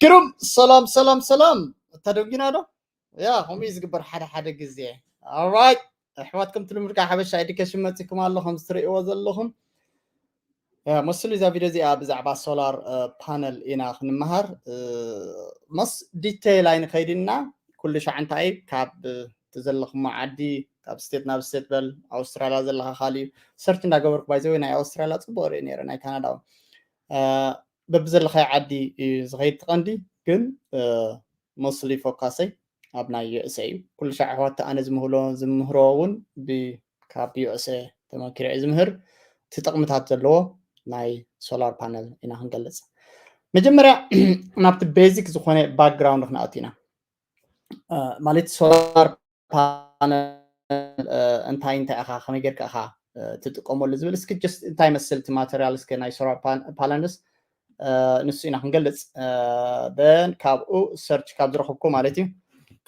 ግሩም። ሰላም ሰላም ሰላም። እታ ደጊና ዶ? ያ ከምኡ እዩ ዝግበር ሓደ ሓደ ግዜ። Alright፣ ኣሕዋት፣ ከምቲ ልሙድ ካብ ሓበሻ ኤዱኬሽን መፂኩም ኣሎ፣ ከም ትርእይዎ ዘለኹም። ያ፣ መስሉ እዛ ቪድዮ እዚኣ ብዛዕባ ሶላር ፓነል ኢና ክንመሃር። መስ ዲቴይል ኣይንኸይድና፣ ኩሉ ሻዕ እንታይ ካብ እቲ ዘለኹሞ ዓዲ፣ ካብ ስቴት ናብ ስቴት በል፣ ኣውስትራልያ ዘለኻ ካሊእ ሰርች እንዳገበርኩ፣ ባይዘወይ ናይ ኣውስትራልያ ፅቡቅ ርኢ ነይረ፣ ናይ ካናዳ እውን። በብዘለኻዮ ዓዲ እዩ ዝኸይድ ትቐንዲ፣ ግን መስሊ ፎካሰይ ኣብ ናይ ዩ ኤስ ኤ እዩ። ኩሉ ሻዕ ኣሕዋት ኣነ ዝምህሎ ዝምህሮ እውን ብ-፣ ካብ ዩ ኤስ ኤ ተመኪረ እዩ ዝምህር። እቲ ጥቕምታት ዘለዎ ናይ ሶላር ፓነል ኢና ክንገልጽ። መጀመርያ ናብቲ ቤዚክ ዝኾነ ባክግራውንድ ክንኣቱ ኢና። ማለት ሶላር ፓነል እንታይ እንታይ ኢኻ፣ ከመይ ጌርካ ኢኻ ትጥቀመሉ ዝብል፣ እስኪ ጀስት እንታይ መስል እቲ ማተሪያል፣ እስኪ ናይ ሶላር ፓነልስ ንሱ ኢና ክንገልጽ። ን ካብኡ ሰርች ካብ ዝረኽብኩ ማለት እዩ።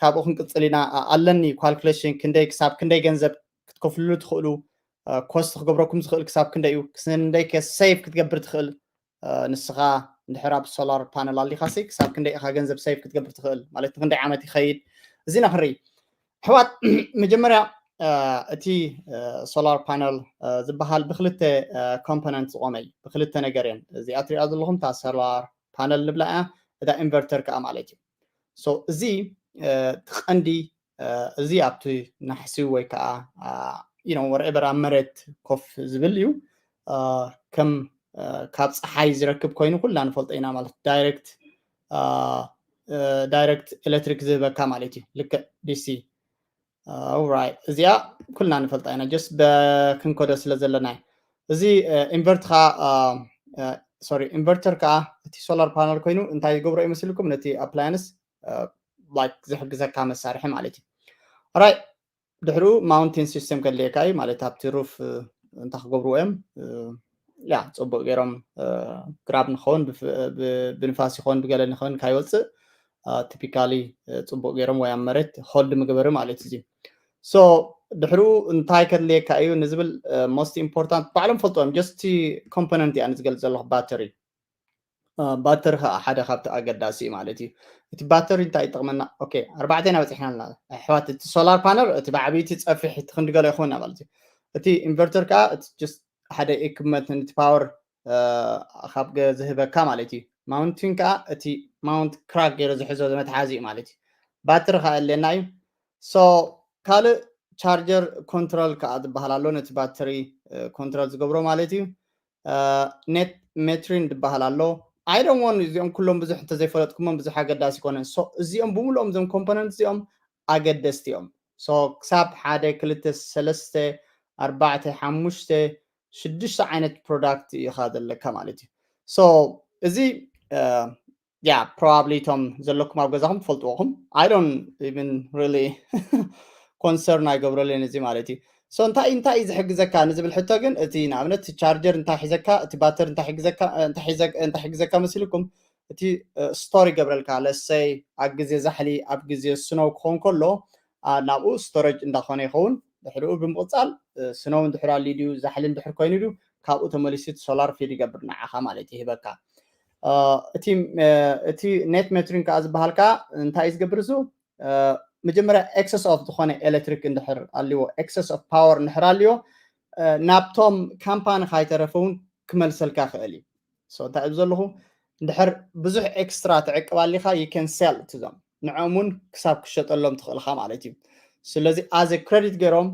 ካብኡ ክንቅጽል ኢና። ኣለኒ ካልኩሌሽን፣ ክንደይ ክሳብ ክንደይ ገንዘብ ክትከፍልሉ ትኽእሉ፣ ኮስት ክገብረኩም ዝኽእል ክሳብ ክንደይ እዩ፣ ክንደይ ከ ሴቭ ክትገብር ትኽእል፣ ንስኻ እንድሕር ኣብ ሶላር ፓነል ኣሊኻሲ ክሳብ ክንደይ ኢኻ ገንዘብ ሴቭ ክትገብር ትኽእል፣ ማለት ንክንደይ ዓመት ይኸይድ፣ እዚና ክንርኢ። ኣሕዋት፣ መጀመርያ እቲ ሶላር ፓነል ዝበሃል ብክልተ ኮምፖነንት ዝቆመ እዩ፣ ብክልተ ነገር እየን። እዚኣ ትሪኣ ዘለኹም እታ ሶላር ፓነል ንብላ እያ፣ እታ ኢንቨርተር ከዓ ማለት እዩ። ሶ እዚ እቲ ቀንዲ እዚ ኣብቲ ናሕሲ ወይ ከዓ ወርኤበር ኣብ መሬት ኮፍ ዝብል እዩ። ከም ካብ ፀሓይ ዝረክብ ኮይኑ ኩልና ንፈልጦ ኢና ማለት ዳይሬክት ዳይሬክት ኤሌክትሪክ ዝህበካ ማለት እዩ፣ ልክዕ ዲሲ። ራይት፣ እዚኣ ኩልና ንፈልጣ ኢና፣ ጀስት በክንከዶ ስለ ዘለና እዩ። እዚ ኢንቨርት ከዓ ሶሪ ኢንቨርተር ከዓ እቲ ሶላር ፓነል ኮይኑ እንታይ ዝገብሮ ይመስልኩም? ነቲ ኣፕላያንስ ላይክ ዝሕግዘካ መሳርሒ ማለት እዩ። ራይት፣ ድሕሪኡ ማውንቲን ሲስተም ከድልየካ እዩ ማለት ኣብቲ ሩፍ እንታይ ክገብርዎ እዮም፣ ያ ፅቡቅ ገይሮም ግራብ ንኸውን ብንፋስ ይኸውን ብገለ ንኸውን ካይወፅእ ቲፒካሊ ፅቡቅ ገይሮም ወይ ኣብ መሬት ሆልድ ምግበሪ ማለት እዩ። ሶ ድሕሪኡ እንታይ ከድልየካ እዩ ንዝብል ሞስት ኢምፖርታንት ባዕሎም ፈልጥዎም፣ ጀስት ኮምፖነንት እያ ንዝገልፅ ዘለኹ ባተሪ። ባተሪ ከዓ ሓደ ካብቲ ኣገዳሲ እዩ ማለት እዩ። እቲ ባተሪ እንታይ ይጠቕመና? ኦኬ፣ ኣርባዕተ ኢና በፂሕና ኣለና ኣሕዋት። እቲ ሶላር ፓነል እቲ ብዓብይቲ ፀፊሕ እቲ ክንዲ ገለ ይኾንና ማለት እዩ። እቲ ኢንቨርተር ከዓ እቲ ጀስት ሓደ ኢኩፕመንት ነቲ ፓወር ካብ ገ-፣ ዝህበካ ማለት እዩ። ማውንቲን ከዓ እቲ ማውንት ክራክ ገይሩ ዝሕዞ መትሓዚ እዩ ማለት እዩ። ባትሪ ከዓ ኣለና እዩ። ሶ ካልእ ቻርጀር ኮንትሮል ከዓ ዝበሃል ኣሎ፣ ነቲ ባትሪ ኮንትሮል ዝገብሮ ማለት እዩ። ኔት ሜትሪን ዝበሃል ኣሎ። ኣይ ዶንት ዋን እዚኦም ኩሎም ብዙሕ እንተዘይፈለጥኩሞም ብዙሕ ኣገዳሲ ይኮነን። ሶ እዚኦም ብምልኦም እዞም ኮምፖነንት እዚኦም ኣገደስቲ እዮም። ሶ ክሳብ ሓደ ክልተ ሰለስተ ኣርባዕተ ሓሙሽተ ሽዱሽተ ዓይነት ፕሮዳክት ኢኻ ዘለካ ማለት እዩ። ሶ እዚ ያ ፕሮባብሊ እቶም ዘለኩም ኣብ ገዛኹም ትፈልጥዎኹም። I don't even really ኮንሰርን ኣይገብረሉን እዚ ማለት እዩ። ሶ እንታይ እንታይ እዩ ዝሕግዘካ ንዝብል ሕቶ ግን እቲ ንኣብነት እቲ ቻርጀር እንታይ ሒዘካ፣ እቲ ባተር እንታይ ሕግዘካ፣ እንታይ ሒዘ-፣ እንታይ ሕግዘካ መሲልኩም እቲ ስቶር ይገብረልካ። ለሰይ ኣብ ግዜ ዛሕሊ ኣብ ግዜ ስኖው ክኸውን ከሎ ናብኡ ስቶሬጅ እንዳኾነ ይኸውን። ድሕሪኡ ብምቕፃል ስኖው እንድሕር ኣልዩ ድዩ ዛሕሊ እንድሕር ኮይኑ ድዩ ካብኡ ተመሊሱ እቲ ሶላር ፊድ ይገብር ንዓኻ ማለት ይህበካ። እቲ እቲ ኔት ሜትሪንግ ከዓ ዝበሃል ከዓ እንታይ እዩ ዝገብር እሱ? መጀመርያ ኤክሰስ ኦፍ ዝኾነ ኤሌክትሪክ እንድሕር ኣልዎ፣ ኤክሰስ ኦፍ ፓወር እንድሕር ኣልዎ ናብቶም ካምፓኒ ካይተረፈ እውን ክመልሰልካ ክእል እዩ። ሶ እንታይ እብ ዘለኹ እንድሕር ብዙሕ ኤክስትራ ትዕቅብ ኣሊኻ you can sell to them፣ ንዕኦም እውን ክሳብ ክሸጠሎም ትኽእልኻ ማለት እዩ። ስለዚ ኣዘ ክሬዲት ገይሮም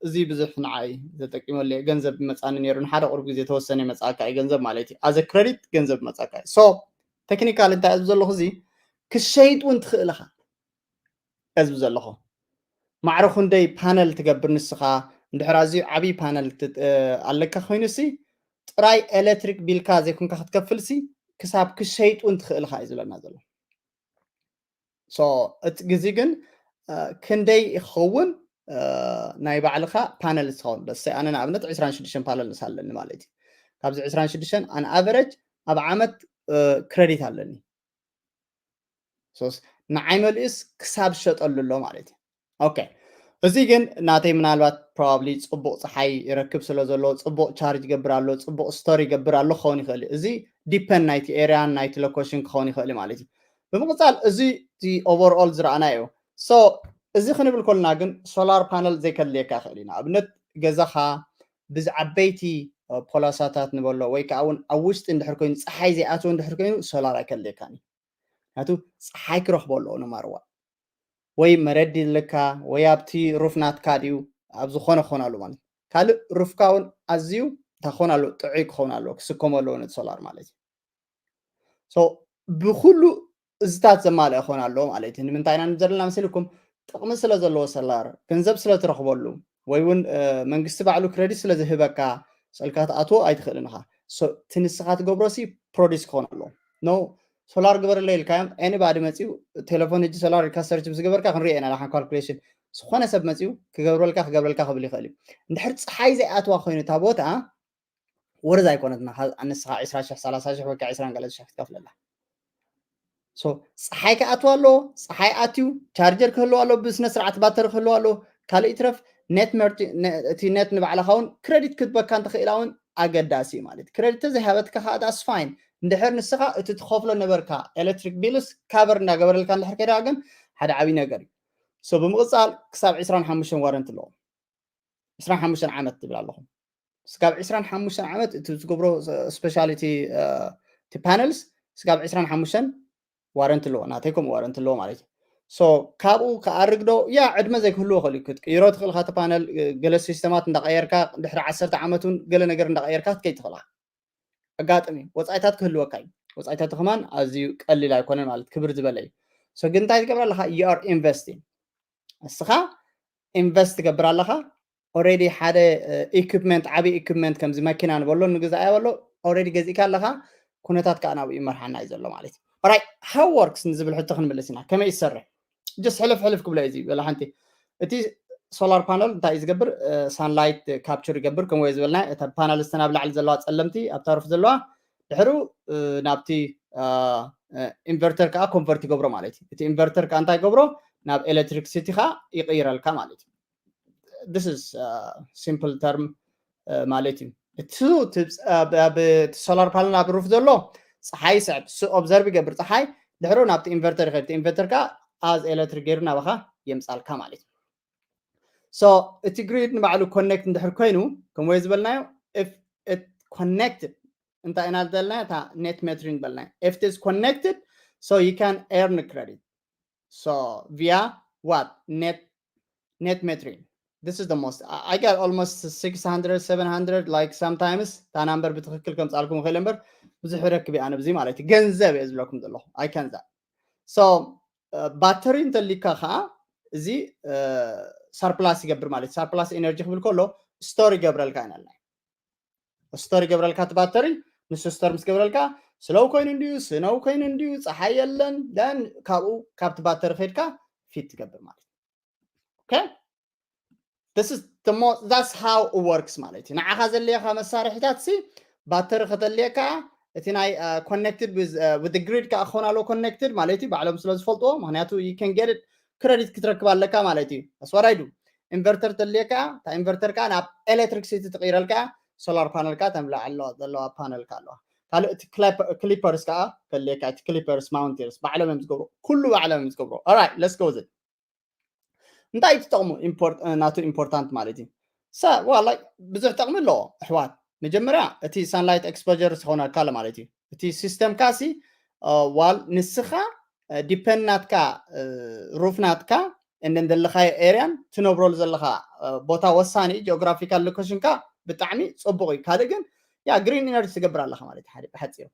እዚ ብዙሕ ንዓይ ዘጠቂመሉ እየ፣ ገንዘብ ይመፃኒ ነይሩ ንሓደ ቁሩብ ግዜ ተወሰነ ይመፃካ እዩ ገንዘብ ማለት እዩ። ኣዘ ክሬዲት ገንዘብ ይመፃካ እዩ። ሶ ቴክኒካል እንታይ እብ ዘለኹ እዚ ክሸይጥ እውን ትኽእል ኢኻ እዝብ ዘለኹ። ማዕረ ክንደይ ፓነል ትገብር ንስኻ? እንድሕር ኣዝዩ ዓብዪ ፓነል ትጥ-፣ ኣለካ ኮይኑሲ ጥራይ ኤሌክትሪክ ቢልካ ዘይኮንካ ክትከፍልሲ ክሳብ ክሸይጥ እውን ትኽእል ኢኻ እዩ ዝብለና ዘሎ። ሶ እቲ ግዜ ግን ክንደይ ይኸውን ናይ ባዕልኻ ፓነል ዝኸውን? ለሰይ ኣነ ንኣብነት ዕስራን ሽዱሽተን ፓነል ንስ ኣለኒ ማለት እዩ። ካብዚ ዕስራን ሽዱሽተን ኣን ኣቨረጅ ኣብ ዓመት ክሬዲት ኣለኒ። ሶስ ንዓይ መሊኡስ ክሳብ ሸጠሉ ኣሎ ማለት እዩ። ኦኬ፣ እዚ ግን ናተይ ምናልባት probably ጽቡቕ ጸሓይ ይረክብ ስለ ዘሎ ጽቡቕ ቻርጅ ይገብር ኣሎ፣ ጽቡቕ ስቶር ይገብር ኣሎ ክኸውን ይኽእል እዩ። እዚ ዲፐንድ ናይቲ ኤርያን ናይቲ ሎኬሽን ክኸውን ይኽእል እዩ ማለት እዩ። ብምቕጻል እዚ እቲ ኦቨርኦል ዝረኣናዮ እዩ። So እዚ ክንብል ከለና ግን ሶላር ፓነል ዘይከድልየካ ይኽእል እዩ። ንኣብነት ገዛኻ ብዝዓበይቲ ፖላሳታት ንበሎ ወይ ከዓ እውን ኣብ ውሽጢ እንድሕር ኮይኑ ፀሓይ ዘይኣትዎ እንድሕር ኮይኑ ሶላር ኣይከድልየካን እዩ። ምክንያቱ ፀሓይ ክረኽቦ ኣለዎ ንማርዋ ወይ መረዲ ኣለካ ወይ ኣብቲ ሩፍ ናትካ ድዩ ኣብ ዝኾነ ክኾን ኣለዎ ማለት ካልእ ሩፍካ እውን ኣዝዩ እንታይ ክኾን ኣለዎ ጥዑይ ክኸውን ኣለዎ ክስከሞ ኣለዎ ነቲ ሶላር ማለት እዩ። ብኩሉ እዝታት ዘማልአ ክኾን ኣለዎ ማለት እዩ። ንምንታይ ኢና ዘለና መሲልኩም ጥቕሚ ስለ ዘለዎ ሰላር ገንዘብ ስለ ትረኽበሉ ወይ እውን መንግስቲ ባዕሉ ክረዲት ስለ ዝህበካ ስልካ ትኣትዎ ኣይትኽእልን ኢኻ። እቲ ንስኻ ትገብሮ ሲ ፕሮዲስ ክኾን ኣለዎ። ኖ ሶላር ግበረለይ ኢልካዮም ኤኒባዲ መፂኡ ቴሌፎን ሕጂ ሶላር ኢልካ ሰርች ብዝገበርካ ክንሪኦ ኢና ሓን ካልኩሌሽን ዝኾነ ሰብ መፂኡ ክገብረልካ ክገብረልካ ክብል ይኽእል እዩ። እንድሕር ፀሓይ ዘይኣትዋ ኮይኑ እታ ቦታ ወርዝ ኣይኮነትና ንስኻ ዕስራ ሽሕ ሰላሳ ሽሕ ወይ ከዓ ዕስራን ገለ ሽሕ ክትከፍለላ። ፀሓይ ክኣትዋ ኣለዎ፣ ፀሓይ ኣትዩ ቻርጀር ክህልዋ ኣለዎ፣ ብስነ ስርዓት ባተሪ ክህልዋ ኣለዎ። ካልእ ይትረፍ እቲ ነት ንባዕልኻ እውን ክረዲት ክትበካ እንተኽእላ እውን ኣገዳሲ እዩ ማለት ክረዲት ዘይሃበትካ ከዓ ዳስ ፋይን። እንድሕር ንስኻ እቲ ትኸፍሎ ነበርካ ኤሌክትሪክ ቢልስ ካቨር እንዳገበረልካ እንድሕር ከይዳ ግን ሓደ ዓብዪ ነገር እዩ። ብምቕፃል ክሳብ ዕስራን ሓሙሽተን ዋረንት ኣለዎ። ዕስራን ሓሙሽተን ዓመት ትብል ኣለኹም። ስጋብ ዕስራን ሓሙሽተን ዓመት እቲ ዝገብሮ ስፔሻሊቲ እቲ ፓነልስ ስጋብ ዕስራን ሓሙሽተን ዋረንት ኣለዎ። ናተይ ከምኡ ዋረንት ኣለዎ ማለት እዩ። ካብኡ ክኣርግ ዶ ያ ዕድመ ዘይክህልዎ ክእል ክትቅይሮ ትኽእል ካቲ ፓነል ገለ ሲስተማት እንዳቀየርካ ድሕሪ ዓሰርተ ዓመት እውን ገለ ነገር እንዳቀየርካ ክትከይ ትኽእላ ኣጋጥሚ ወፃኢታት ክህልወካ እዩ። ወፃኢታት ከማን ኣዝዩ ቀሊል ኣይኮነን ማለት ክብር ዝበለ እዩ። ግን እንታይ ትገብር ኣለካ you are investing ንስኻ ኢንቨስት ትገብር ኣለኻ። ኦሬዲ ሓደ ኢኩፕመንት ዓብዪ ኢኩፕመንት ከምዚ መኪና ንበሎ ንግዛኣ በሎ ኦሬዲ ገዚእካ ኣለኻ። ኩነታት ከዓ ናብኡ ይመርሓና እዩ ዘሎ ማለት እዩ። ራይ ሃው ወርክስ ንዝብል ሕቶ ክንምልስ ኢና። ከመይ ይሰርሕ ጀስ ሕልፍ ሕልፍ ክብሎ እዩ በላ ሓንቲ እቲ ሶላር ፓነል እንታይ እዩ ዝገብር? ሳንላይት ካፕቸር ይገብር። ከምኡ ዝበልና እታ ፓነል ስተን ኣብ ላዕሊ ዘለዋ ፀለምቲ ኣብ ታርፍ ዘለዋ ድሕሩ ናብቲ ኢንቨርተር ከዓ ኮንቨርት ይገብሮ ማለት እዩ። እቲ ኢንቨርተር ከዓ እንታይ ይገብሮ? ናብ ኤሌክትሪክሲቲ ከዓ ይቅይረልካ ማለት እዩ። This is simple term ማለት እዩ። እቲ ሶላር ፓነል ኣብ ሩፍ ዘሎ ፀሓይ ይስዕብ ስ ኦብዘርቭ ይገብር ፀሓይ ድሕሩ ናብቲ ኢንቨርተር ይኸድ ኢንቨርተር ከዓ ኣዝ ኤሌክትሪክ ገይሩ ናባኻ የምፃልካ ማለት እዩ። እቲ ግሪድ ንባዕሉ ኮኔክት እንድሕር ኮይኑ ከምኡ ዝበልናዮ ኮኔክትድ እንታይ ኢና ዝበልና እታ ኔት ሜትሪን በልና if is connected so you can earn credit so via what net net metering. This is the most I got almost six hundred seven hundred like sometimes እታ ናምበር ብትክክል ከምፃልኩም ይኽእል እምበር ብዙሕ ረክብ ኣነ ብዚ ማለት ገንዘብ እየ ዝብለኩም ዘለኹ ኣይከንዛ ባተሪ እንተሊካ ከዓ እዚ ሰርፕላስ ይገብር ማለት ሰርፕላስ ኤነርጂ ክብል ከሎ ስቶር ይገብረልካ ኢና ስቶር ይገብረልካ እቲ ባተሪ ንሱ ስቶር ምስ ገብረልካ ስለው ኮይኑ እንድዩ ስነው ኮይኑ እንድዩ ፀሓይ የለን ደን ካብኡ ካብቲ ባተሪ ከድካ ፊት ትገብር ማለት okay that's how it works ማለት እዩ። ንዓኻ ዘለካ መሳርሒታት ሲ ባተሪ ከተልየካ እቲ ናይ connected with grid ከዓ ክኾን ኣለዎ connected ማለት እዩ። ባዕሎም ስለ ዝፈልጥዎ ምክንያቱ you can get credit ክትረክብ ኣለካ ማለት እዩ። That's what I do። ኢንቨርተር ተልየካ እታ ኢንቨርተር ከዓ ናብ ኤሌክትሪክሲቲ ትቕይረልካ ሶላር ፓነል ከዓ ተምላዕ ኣለዋ ዘለዋ ፓነል ከዓ ኣለዋ። ካልእ እቲ ክሊፐርስ ከዓ ከልየካ እቲ ክሊፐርስ ማውንቴርስ ባዕሎም እዮም ዝገብሩ። ኩሉ ባዕሎም እዮም ዝገብሩ። Alright let's go ዝብል እንታይ ትጠቕሙ ናቱ ኢምፖርታንት ማለት እዩ። ብዙሕ ጠቕሚ ኣለዎ ኣሕዋት። መጀመርያ እቲ ሳንላይት ኤክስፖጀር ዝኸውን ኣካል ማለት እዩ። እቲ ሲስተም ካሲ ዋል ንስኻ ዲፐንድ ናትካ ሩፍ ናትካ እንደን ዘለኻዮ ኤርያን ትነብረሉ ዘለኻ ቦታ ወሳኒ ጂኦግራፊካል ሎኬሽንካ ብጣዕሚ ፅቡቕ እዩ። ካልእ ግን ያ ግሪን ኢነርጂ ትገብር ኣለኻ ማለት ሓደ ብሓፂሩ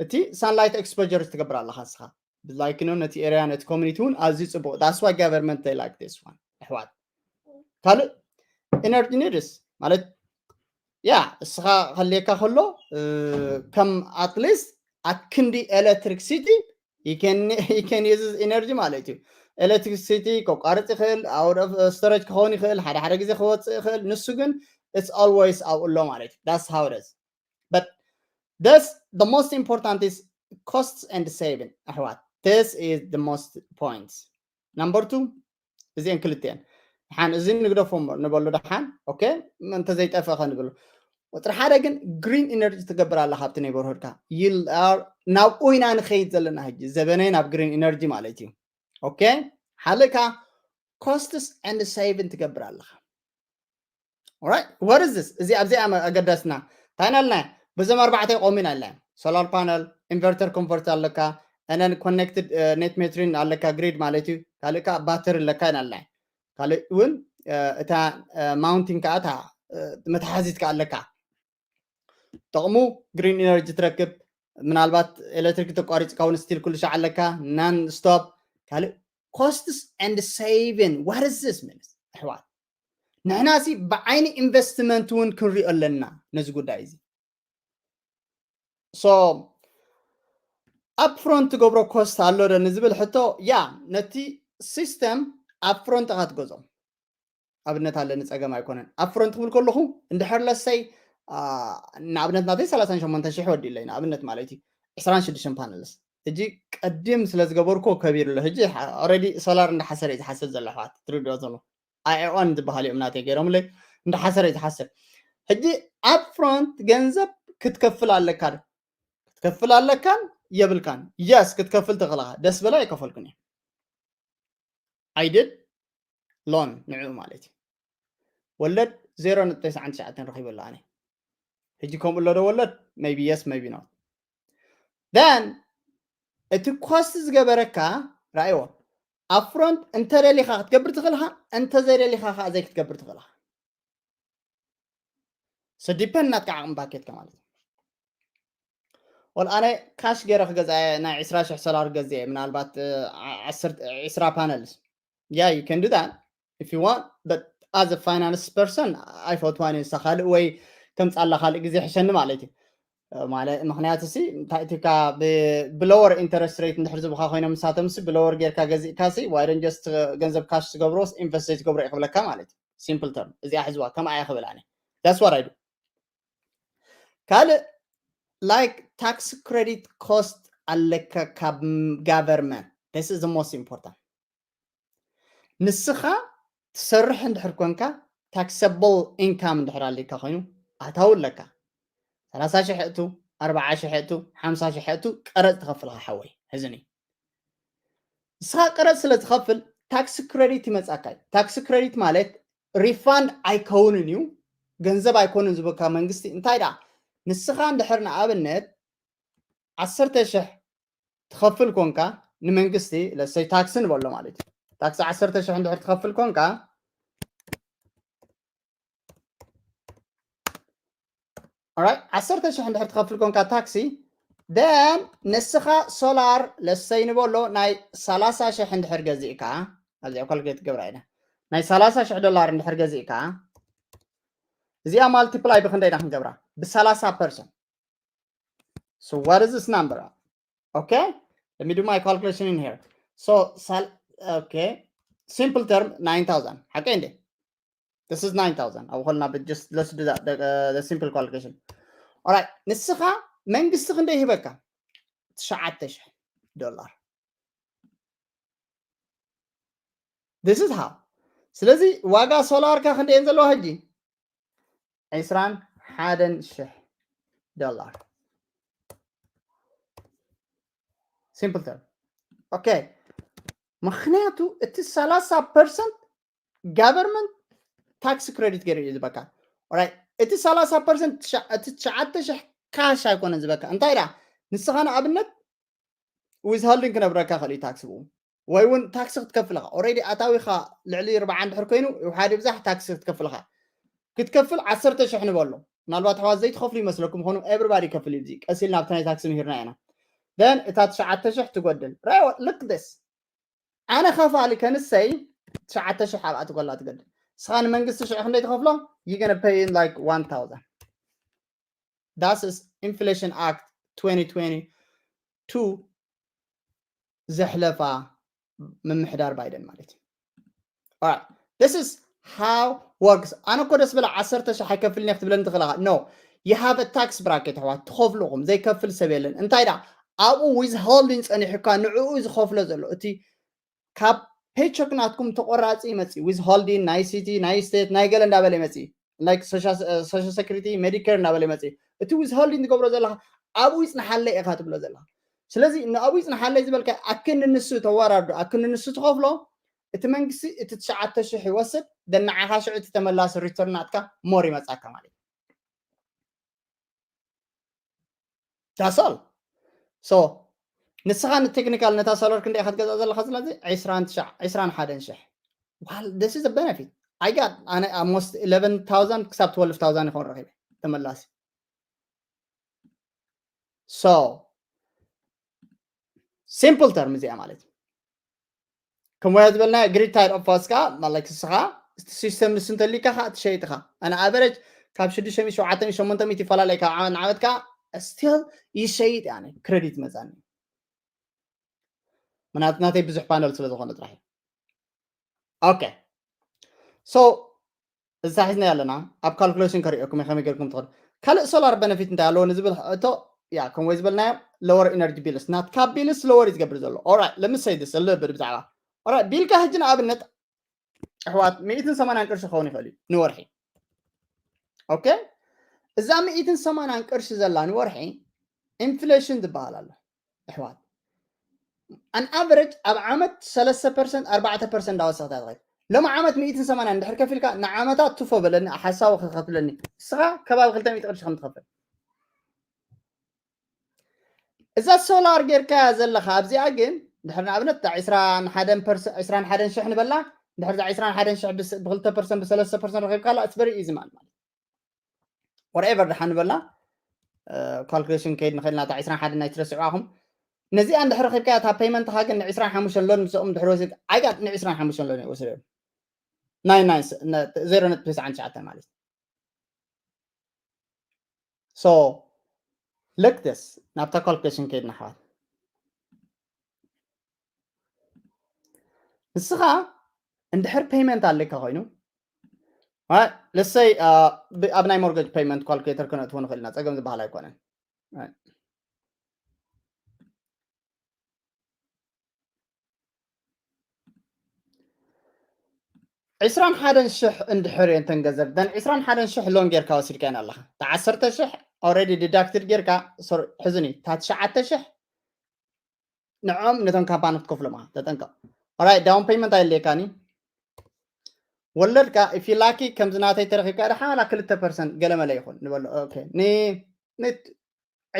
እቲ ሳንላይት ኤክስፖጀር ትገብር ኣለኻ ንስኻ ብላይክ ነው ነቲ ኤርያ ነቲ ኮሚኒቲ እውን ኣዝዩ ፅቡቕ that's why government they like this one ኣሕዋት ካልእ ኢነርጂ ኒድስ ማለት ያ እስኻ ከልየካ ከሎ ከም ኣትሊስት ኣክንዲ ኤሌክትሪክሲቲ you can use energy ማለት እዩ። ኤሌክትሪክሲቲ ከቋርፅ ይኽእል out of storage ክኸውን ይኽእል ሓደ ሓደ ግዜ ክወፅእ ይኽእል ንሱ ግን it's always ኣብኡ ኣሎ ማለት እዩ። That's how it is. But this the most important is costs and saving ኣሕዋት This is the most points. Number two, እዚአን ክልቲአን ሓን እዚ ንግደፎ እሞ ንበሎ ደሓን። ኦኬ፣ እንተ ዘይጠፍእ ከ ንብል። ቁፅሪ ሓደ ግን green energy ትገብር ኣለካ ኣብቲ neighborhood ካ። You are ናብኡ ኢና ንኸይድ ዘለና ሕጂ፣ ዘበነይ ናብ green energy ማለት እዩ። ኦኬ፣ ሓልእካ costs and saving ትገብር ኣለካ። Alright, what is this? እዚ ኣብዚ ኣገዳስና እንታይ ናልና? በዞም ኣርባዕተ ቆሚና ኣለ። Solar panel, inverter converter ኣለካ፣ and then connected net metering ኣለካ፣ grid ማለት እዩ። ካልእ ከዓ battery ኣለካ ናልና። ካልእ እውን እታ mounting ከዓ እታ መትሓዚት ከዓ ኣለካ። ጥቕሙ green energy ትረክብ። ምናልባት ኤሌክትሪክ ተቋሪፅካ እውን still ኩሉ ሻዕ ኣለካ፣ non stop። ካልእ costs and saving, what is this means? ኣሕዋት፣ ንሕና ሲ ብዓይኒ investment እውን ክንሪኦ ኣለና ነዚ ጉዳይ እዚ። So upfront ትገብሮ cost ኣሎ ዶ ንዝብል ሕቶ፣ ያ፣ ነቲ system upfront ኢኻ ትገዝኦ። ኣብነት ኣለኒ፣ ፀገም ኣይኮነን። Upfront ክብል ከለኹ እንድሕር ለሰይ ንኣብነት ናተይ ሰላሳን ሸሞንተን ሽሕ ወዲለይ ንኣብነት ማለት እዩ፣ ዕስራን ሽዱሽተን panels። ሕጂ ቀዲም ስለ ዝገበርኩ ከቢሩ ኣሎ። ሕጂ already solar እንዳሓሰረ እዩ ዝሓስብ ዘሎ ኣሕዋት፣ ትርድኦ ዘሎ I O N ዝበሃል እዮም ናተይ ገይሮምለይ፣ እንዳሓሰረ እዩ ዝሓስብ። ሕጂ upfront ገንዘብ ክትከፍል ኣለካ ዶ? ክትከፍል ኣለካን የብልካን። Yes ክትከፍል ትኽእልኻ። ደስ በለ ኣይከፈልኩን እየ። I did loan ንዕኡ ማለት እዩ። ወለድ ዜሮ ነጥቢ ተስዓን ትሽዓተን ረኺበ ኣሎ ኣነ። ሕጂ ከምኡ ኣሎ ዶ ወለድ? Maybe yes, maybe not. Then እቲ cost ዝገበረካ ራእይዎ። Upfront እንተደሊኻ ክትገብር ትኽእልኻ፣ እንተዘይደሊኻ ከዓ ዘይክትገብር ትኽእልኻ። So depend ናትካ ዓቕሚ ባኬትካ ማለት እዩ። ወል ኣነ ካሽ ገይረ ክገዝኣ እየ፣ ናይ ዕስራ ሽሕ solar ገዝአ እየ፣ ምናልባት ዓ- ዓሰርተ ዕስራ panels. Yeah, you can do that if you want, but as a finance person ኣይፈትዋን እየ። ንሳ ካልእ ወይ ተምፃላ ካልእ ግዜ ሕሸኒ ማለት እዩ። ማለት ምክንያቱ ሲ እንታይ እቲ ካ ብ- ብlower interest rate እንድሕር ዝብካ ኮይኖም ንሳቶም ሲ ብlower ጌርካ ገዚእካ ሲ why don't just ገንዘብ ካሽ ትገብሮ ኢንቨስት ዘይትገብሮ እየ ክብለካ ማለት እዩ። Simple term እዚኣ ሕዝዋ ከምኣ እየ ክብል ኣነ። That's what I do. ካልእ like tax credit cost ኣለካ ካብ government. This is the most important. ንስኻ ትሰርሕ እንድሕር ኮንካ taxable income እንድሕር ኣለካ ኮይኑ ኣታዊ ኣለካ። ሰላሳ ሽሕ እቱ፣ ኣርብዓ ሽሕ እቱ፣ ሓምሳ ሽሕ እቱ ቀረፅ ትኸፍልካ ሓወይ። ሕዝኒ ንስኻ ቀረፅ ስለ ትኸፍል tax credit ይመፃካ እዩ። Tax credit ማለት refund ኣይከውንን እዩ፣ ገንዘብ ኣይኮንን ዝበካ መንግስቲ። እንታይ ደኣ ንስኻ እንድሕር ንኣብነት ዓሰርተ ሽሕ ትኸፍል ኮንካ ንመንግስቲ ለሰይ ታክሲ ንበሎ ማለት እዩ። ታክሲ ዓሰርተ ሽሕ እንድሕር ትኸፍል ኮንካ Alright, ዓሰርተ ሽሕ እንድሕር ትኸፍል ኮንካ ታክሲ then ንስኻ ሶላር ለሰይ ንበሎ ናይ ሰላሳ ሽሕ እንድሕር ገዚእካ ኣብዚኣ ካልኩሌት ገብራ ኢና ናይ ሰላሳ ሽሕ ዶላር እንድሕር ገዚእካ እዚኣ multiply ብክንደይ ኢና ክንገብራ? ብ ሰላሳ percent. So what is this number? Okay, let me do my calculation in here. So okay, simple term nine thousand ሓቀይ እንዴ? This is nine thousand. ኣብ ኾልና but just let's do that the, uh, the simple calculation. Alright, ንስኻ መንግስቲ ክንደይ ሂበካ? ትሽዓተ ሽሕ ዶላር። This is how. ስለዚ ዋጋ ሶላርካ ክንደየን ዘለዋ ሕጂ? ዕስራን ሓደን ሽሕ ዶላር። Simple term. Okay, ምክንያቱ እቲ ሰላሳ percent government tax credit ገይሩ እዩ ዝበካ። Alright, እቲ ሰላሳ percent እቲ ትሽዓተ ሽሕ ካሽ ኣይኮነን ዝበካ። እንታይ ደኣ ንስኻ ንኣብነት withholding ክነብረካ ክእል እዩ ታክሲ ብኡ ወይ እውን ታክሲ ክትከፍል ኢኻ። Already ኣታዊኻ ልዕሊ ኣርብዓ እንድሕር ኮይኑ ይውሓድ ይብዛሕ ታክሲ ክትከፍል ኢኻ። ክትከፍል ዓሰርተ ሽሕ ንበሎ። ምናልባት ኣሕዋት ዘይትኸፍሉ ይመስለኩም ይኾኑ፣ everybody ይከፍል እዩ። እዚ ቀስ ኢልና ኣብቲ ናይ ታክሲ ምሂርና ኢና። Then እታ ትሽዓተ ሽሕ ትጎድል። Right, look this. ኣነ ከፋሊ ከንሰይ ትሽዓተ ሽሕ ኣብኣ ትጎላ ትገድል። ንስኻ ንመንግስቲ ሽዑ ክንደይ ትኸፍሎ? You gonna pay in like one thousand. That's is Inflation Act twenty twenty-two ዘሕለፋ ምምሕዳር ባይደን ማለት እዩ። Alright, this is how works. ኣነ እኮ ደስ በለ ዓሰርተ ሽሕ ኣይከፍልን እየ ክትብለኒ ትኽእል ኢኻ። No, you have a tax bracket ኣሕዋት፣ ትኸፍሉ ኢኹም፣ ዘይከፍል ሰብ የለን። እንታይ ደኣ ኣብኡ withholding ጸኒሑ እኳ ንዕኡ ዝኸፍሎ ዘሎ እቲ ካብ paycheck ናትኩም ተቆራፂ ይመፅእ። Withholding ናይ city ናይ state ናይ ገለ እንዳበለ ይመፅእ። Like social security Medicare እንዳበለ ይመፅእ። እቲ withholding ትገብሮ ዘለካ ኣብኡ ይፅንሓለይ ኢኻ ትብሎ ዘለካ። ስለዚ ንኣብኡ ይፅንሓለይ ዝበልካ ኣክንዲ ንሱ ተወራርዶ ኣክንዲ ንሱ ትኸፍሎ፣ እቲ መንግስቲ እቲ ትሽዓተ ሽሕ ይወስድ። ንዓኻ ሽዑ እቲ ተመላሲ return ናትካ more ይመፃካ ማለት እዩ። That's all። So ንስኻ ንቴክኒካል ነታ solar ክንደይ ኢኻ ትገዝኣ ዘለኻ? ስለዚ ዕስራን ትሽዓን ዕስራን ሓደን ሽሕ። Well, this is a benefit. I got ኣነ almost eleven thousand ክሳብ twelve thousand ይኸውን ረኺበ ተመላሲ። So simple term እዚኣ ማለት እዩ። ከም ወያ ዝበልና grid tied offers ከኣ ማለት ንስኻ እቲ system ንሱ እንተሊካ ከዓ ትሸይጥ ኢኻ። ኣነ average ካብ ሽዱሽተ ሚእቲ ሸውዓተ ሚእቲ ሸሞንተ ሚእቲ ይፈላለ እዩ ካብ ዓመት ንዓመት ከዓ still ይሸይጥ እየ ኣነ credit መፃኒ። ምክንያቱ ናተይ ብዙሕ ፓነል ስለ ዝኾነ ጥራሕ እዩ። Okay, so እዛ ሒዝና ኣለና ኣብ calculation ከሪኦኩም እየ ከመይ ጌርኩም ትኸዱ። ካልእ solar benefit እንታይ ኣለዎ ንዝብል ሕቶ ያ ከም ወይ ዝበልናዮ lower energy bills ናትካ bills lower እዩ ዝገብር ዘሎ። Alright, let me say this a little bit ብዛዕባ alright ቢልካ ሕጂ ንኣብነት ኣሕዋት ሚእትን ሰማንያን ቅርሺ ክኸውን ይኽእል እዩ ንወርሒ። Okay, እዛ ሚእትን ሰማንያን ቅርሺ ዘላ ንወርሒ inflation ዝበሃል ኣሎ ኣሕዋት። An average ኣብ ዓመት ሰለስተ percent ኣርባዕተ percent እንዳወሰኽታ ትኸይድ። ሎም ዓመት ሚእትን ሰማንያን እንድሕር ከፊልካ ንዓመታት ትፎ በለኒ ሓሳዊ ክኸፍለኒ እስኻ ከባቢ ክልተ ሚእቲ ቅርሺ ከም ትኸፍል። እዛ solar ጌርካ ዘለኻ ኣብዚኣ ግን ድሕር ንኣብነት ዕስራን ሓደን ዕስራን ሓደን ሽሕ ንበላ ድሕር ዕስራን ሓደን ሽሕ ብክልተ percent ብሰለስተ percent ረኺብካ ኣላ it's very easy ማለት ማለት whatever ድሓን ንበላ calculation ከይድ ንኽእል ናታ ዕስራን ሓደን ናይ ትረስዕዋኹም ነዚኣ እንድሕር ረኺብካ እታ payment ኻ ግን ንዕስራን ሓሙሽተን ሎን ምስኦም ድሕር ወሲድ ኣይጋት ንዕስራን ሓሙሽተን ሎን ወስደ ናይ ናይ ዜሮ ነጥቢ ተስዓን ትሽዓተን ማለት so look this ናብታ calculation ከይድና ኣሕዋት ንስኻ እንድሕር payment ኣለካ ኮይኑ let's say ኣብ ናይ mortgage payment calculator ክነእትዎ ንኽእል ኢና ፀገም ዝበሃል ኣይኮነን ዕስራን ሓደን ሽሕ እንድሕር እየን ተን ገንዘብ ደን ዕስራን ሓደን ሽሕ ሎን ጌርካ ወሲድካየን ኣለኻ እታ ዓሰርተ ሽሕ already deducted ጌርካ ሕዝኒ እታ ትሽዓተ ሽሕ ንዖም ነቶም ካምፓኒ ክትከፍሎም ተጠንቀቕ right down payment ኣየድልየካን እዩ ወለድካ if you lucky ከምዚ ናተይ ተረኺብካ ደሓላ ክልተ percent ገለመለ ይኹን ንበሎ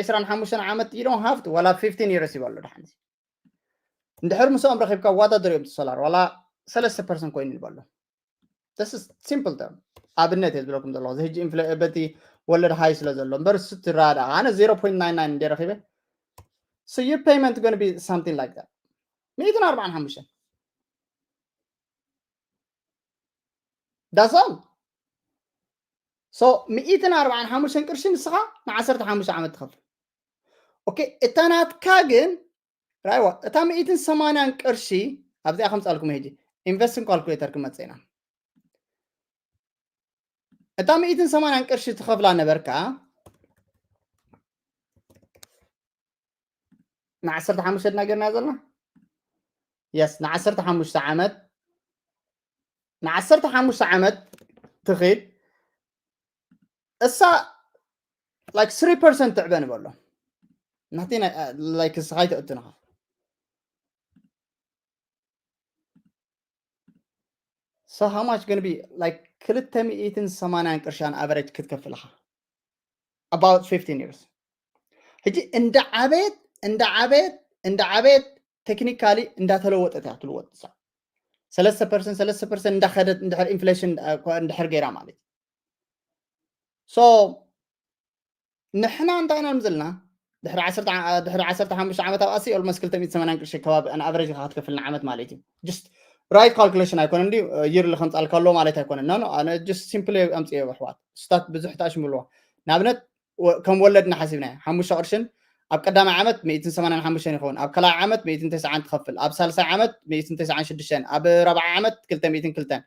ዕስራን ሓሙሽተን ዓመት you don't have to ዋላ fifteen years ይበሎ ደሓን እንድሕር ምስኦም ረኺብካ ዋዳደር እዮም solar ዋላ ሰለስተ percent ኮይኑ ይበሎ this is simple term ኣብነት እየ ዝብለኩም ዘለኹ እዚ ሕጂ በቲ ወለድ ሃይ ስለ ዘሎ እምበር ስቲ ራዳ ኣነ zero point nine nine እንደ ረኺበ so your payment going to be something like that ሚእትን ኣርባዓን ሓሙሽተን that's all so ሚእትን ኣርባዓን ሓሙሽተን ቅርሺ ንስኻ ንዓሰርተ ሓሙሽተ ዓመት ትኸፍል okay እታ ናትካ ግን ራይዋ እታ ሚእትን ሰማንያን ቅርሺ ኣብዚኣ ከምፃልኩም ሕጂ ኢንቨስትን ካልኩሌተር ክመፀ ኢና እታ ሚእትን ሰማንያን ቅርሺ ትኸፍላ ነበርካ ንዓሰርተ ሓሙሽተ ድና ጌርና ዘለና yes ንዓሰርተ ሓሙሽተ ዓመት ንዓሰርተ ሓሙሽተ ዓመት ትኽድ እሳ like three percent ትዕበ ንበሎ ናቲ like እስኻ ይተእትንኻ so how much going to be like ክልተ ሚእትን ሰማንያን ቅርሻን average ክትከፍልኻ about fifteen years ሕጂ እንዳ ዓበየት እንዳ ዓበየት እንዳ ዓበየት technically እንዳተለወጠት እያ ትልወጥ እሳ ሰለስተ percent ሰለስተ percent እንዳኸደት እንድሕር inflation እንድሕር ገይራ ማለት so ንሕና እንታይ ኢና ንዝልና ድሕሪ ዓሰርተ ድሕሪ ዓሰርተ ሓሙሽተ ዓመት ኣብ ኣሲ almost ክልተ ሚእቲ ሰማንያን ቅርሺ ከባቢ ኣን average ኢኻ ክትከፍል ንዓመት ማለት እዩ just right calculation ኣይኮነ እንዲ yearly ከምፃልካ ኣለዎ ማለት ኣይኮነ no no ኣነ just simply ኣምፅዮ ኣሕዋት ስታት ብዙሕ ታሽምልዎ ንኣብነት ከም ወለድና ሓሲብና ሓሙሽተ ቅርሽን ኣብ ቀዳማይ ዓመት ሚእትን ሰማንያን ሓሙሽተን ይኸውን ኣብ ካልኣይ ዓመት ሚእትን ተስዓን ትኸፍል ኣብ ሳልሳይ ዓመት ሚእትን ተስዓን ሽዱሽተን ኣብ ራብዓይ ዓመት ክልተ ሚእትን ክልተን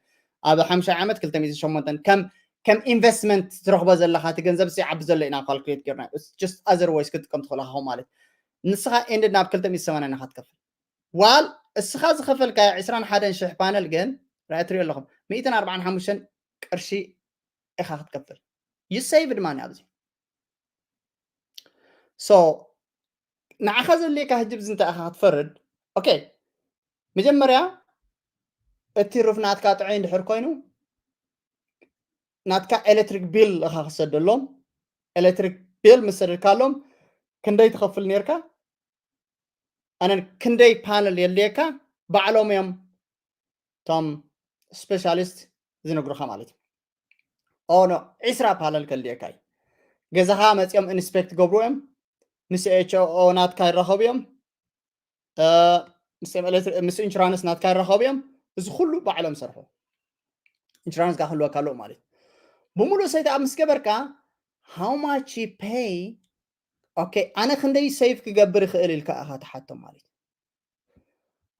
ኣብ ሓሙሻይ ዓመት ክልተ ሚእትን ሸሞንተን ከም ከም investment ትረኽቦ ዘለኻ እቲ ገንዘብ ሲ ዓቢ ዘሎ ኢና calculate ጌርና just otherwise ክትጥቀም ትኽእልኻ ማለት ንስኻ ended ናብ ክልተ ሚእቲ ሰማንያ ኢኻ ትከፍል። ዋል እስኻ ዝኸፈልካዮ ዕስራን ሓደን ሽሕ ፓነል ግን ራእይ ትሪኦ ኣለኹም ሚእትን ኣርባዓን ሓሙሽተን ቅርሺ ኢኻ ክትከፍል። You saved money ኣብዚ። So ንዓኻ ዘድልየካ ሕጂ ብዚ እንታይ ኢኻ ክትፈርድ? ኦኬ፣ መጀመርያ እቲ ሩፍ ናትካ ጥዑይ እንድሕር ኮይኑ ናትካ ኤሌክትሪክ ቢል ኢኻ ክሰደሎም። ኤሌክትሪክ ቢል ምስ ሰደድካሎም ክንደይ ትኸፍል ነርካ? ኣነን ክንደይ ፓነል የድልየካ? ባዕሎም እዮም እቶም ስፔሻሊስት ዝነግሩኻ ማለት እዩ። ኦ ኖ፣ ዒስራ ፓነል ከድልየካ እዩ። ገዛኻ መፂኦም ኢንስፔክት ገብሩ እዮም። ምስ ኤች ኦ ናትካ ይራኸቡ እዮም። እ፣ ምስ ኤም ኤል ኤስ፣ ምስ ኢንሹራንስ ናትካ ይራኸቡ እዮም። እዚ ኩሉ ባዕሎም ሰርሑ። ኢንሹራንስ ጋር ክህልወካ ኣለዎ ማለት እዩ። ብምሉእ ሰይት ኣብ ምስ ገበርካ how much you pay? ኦኬ፣ ኣነ ክንደይ ሴቭ ክገብር ይኽእል ኢልካ ኢኻ ትሓቶም ማለት እዩ።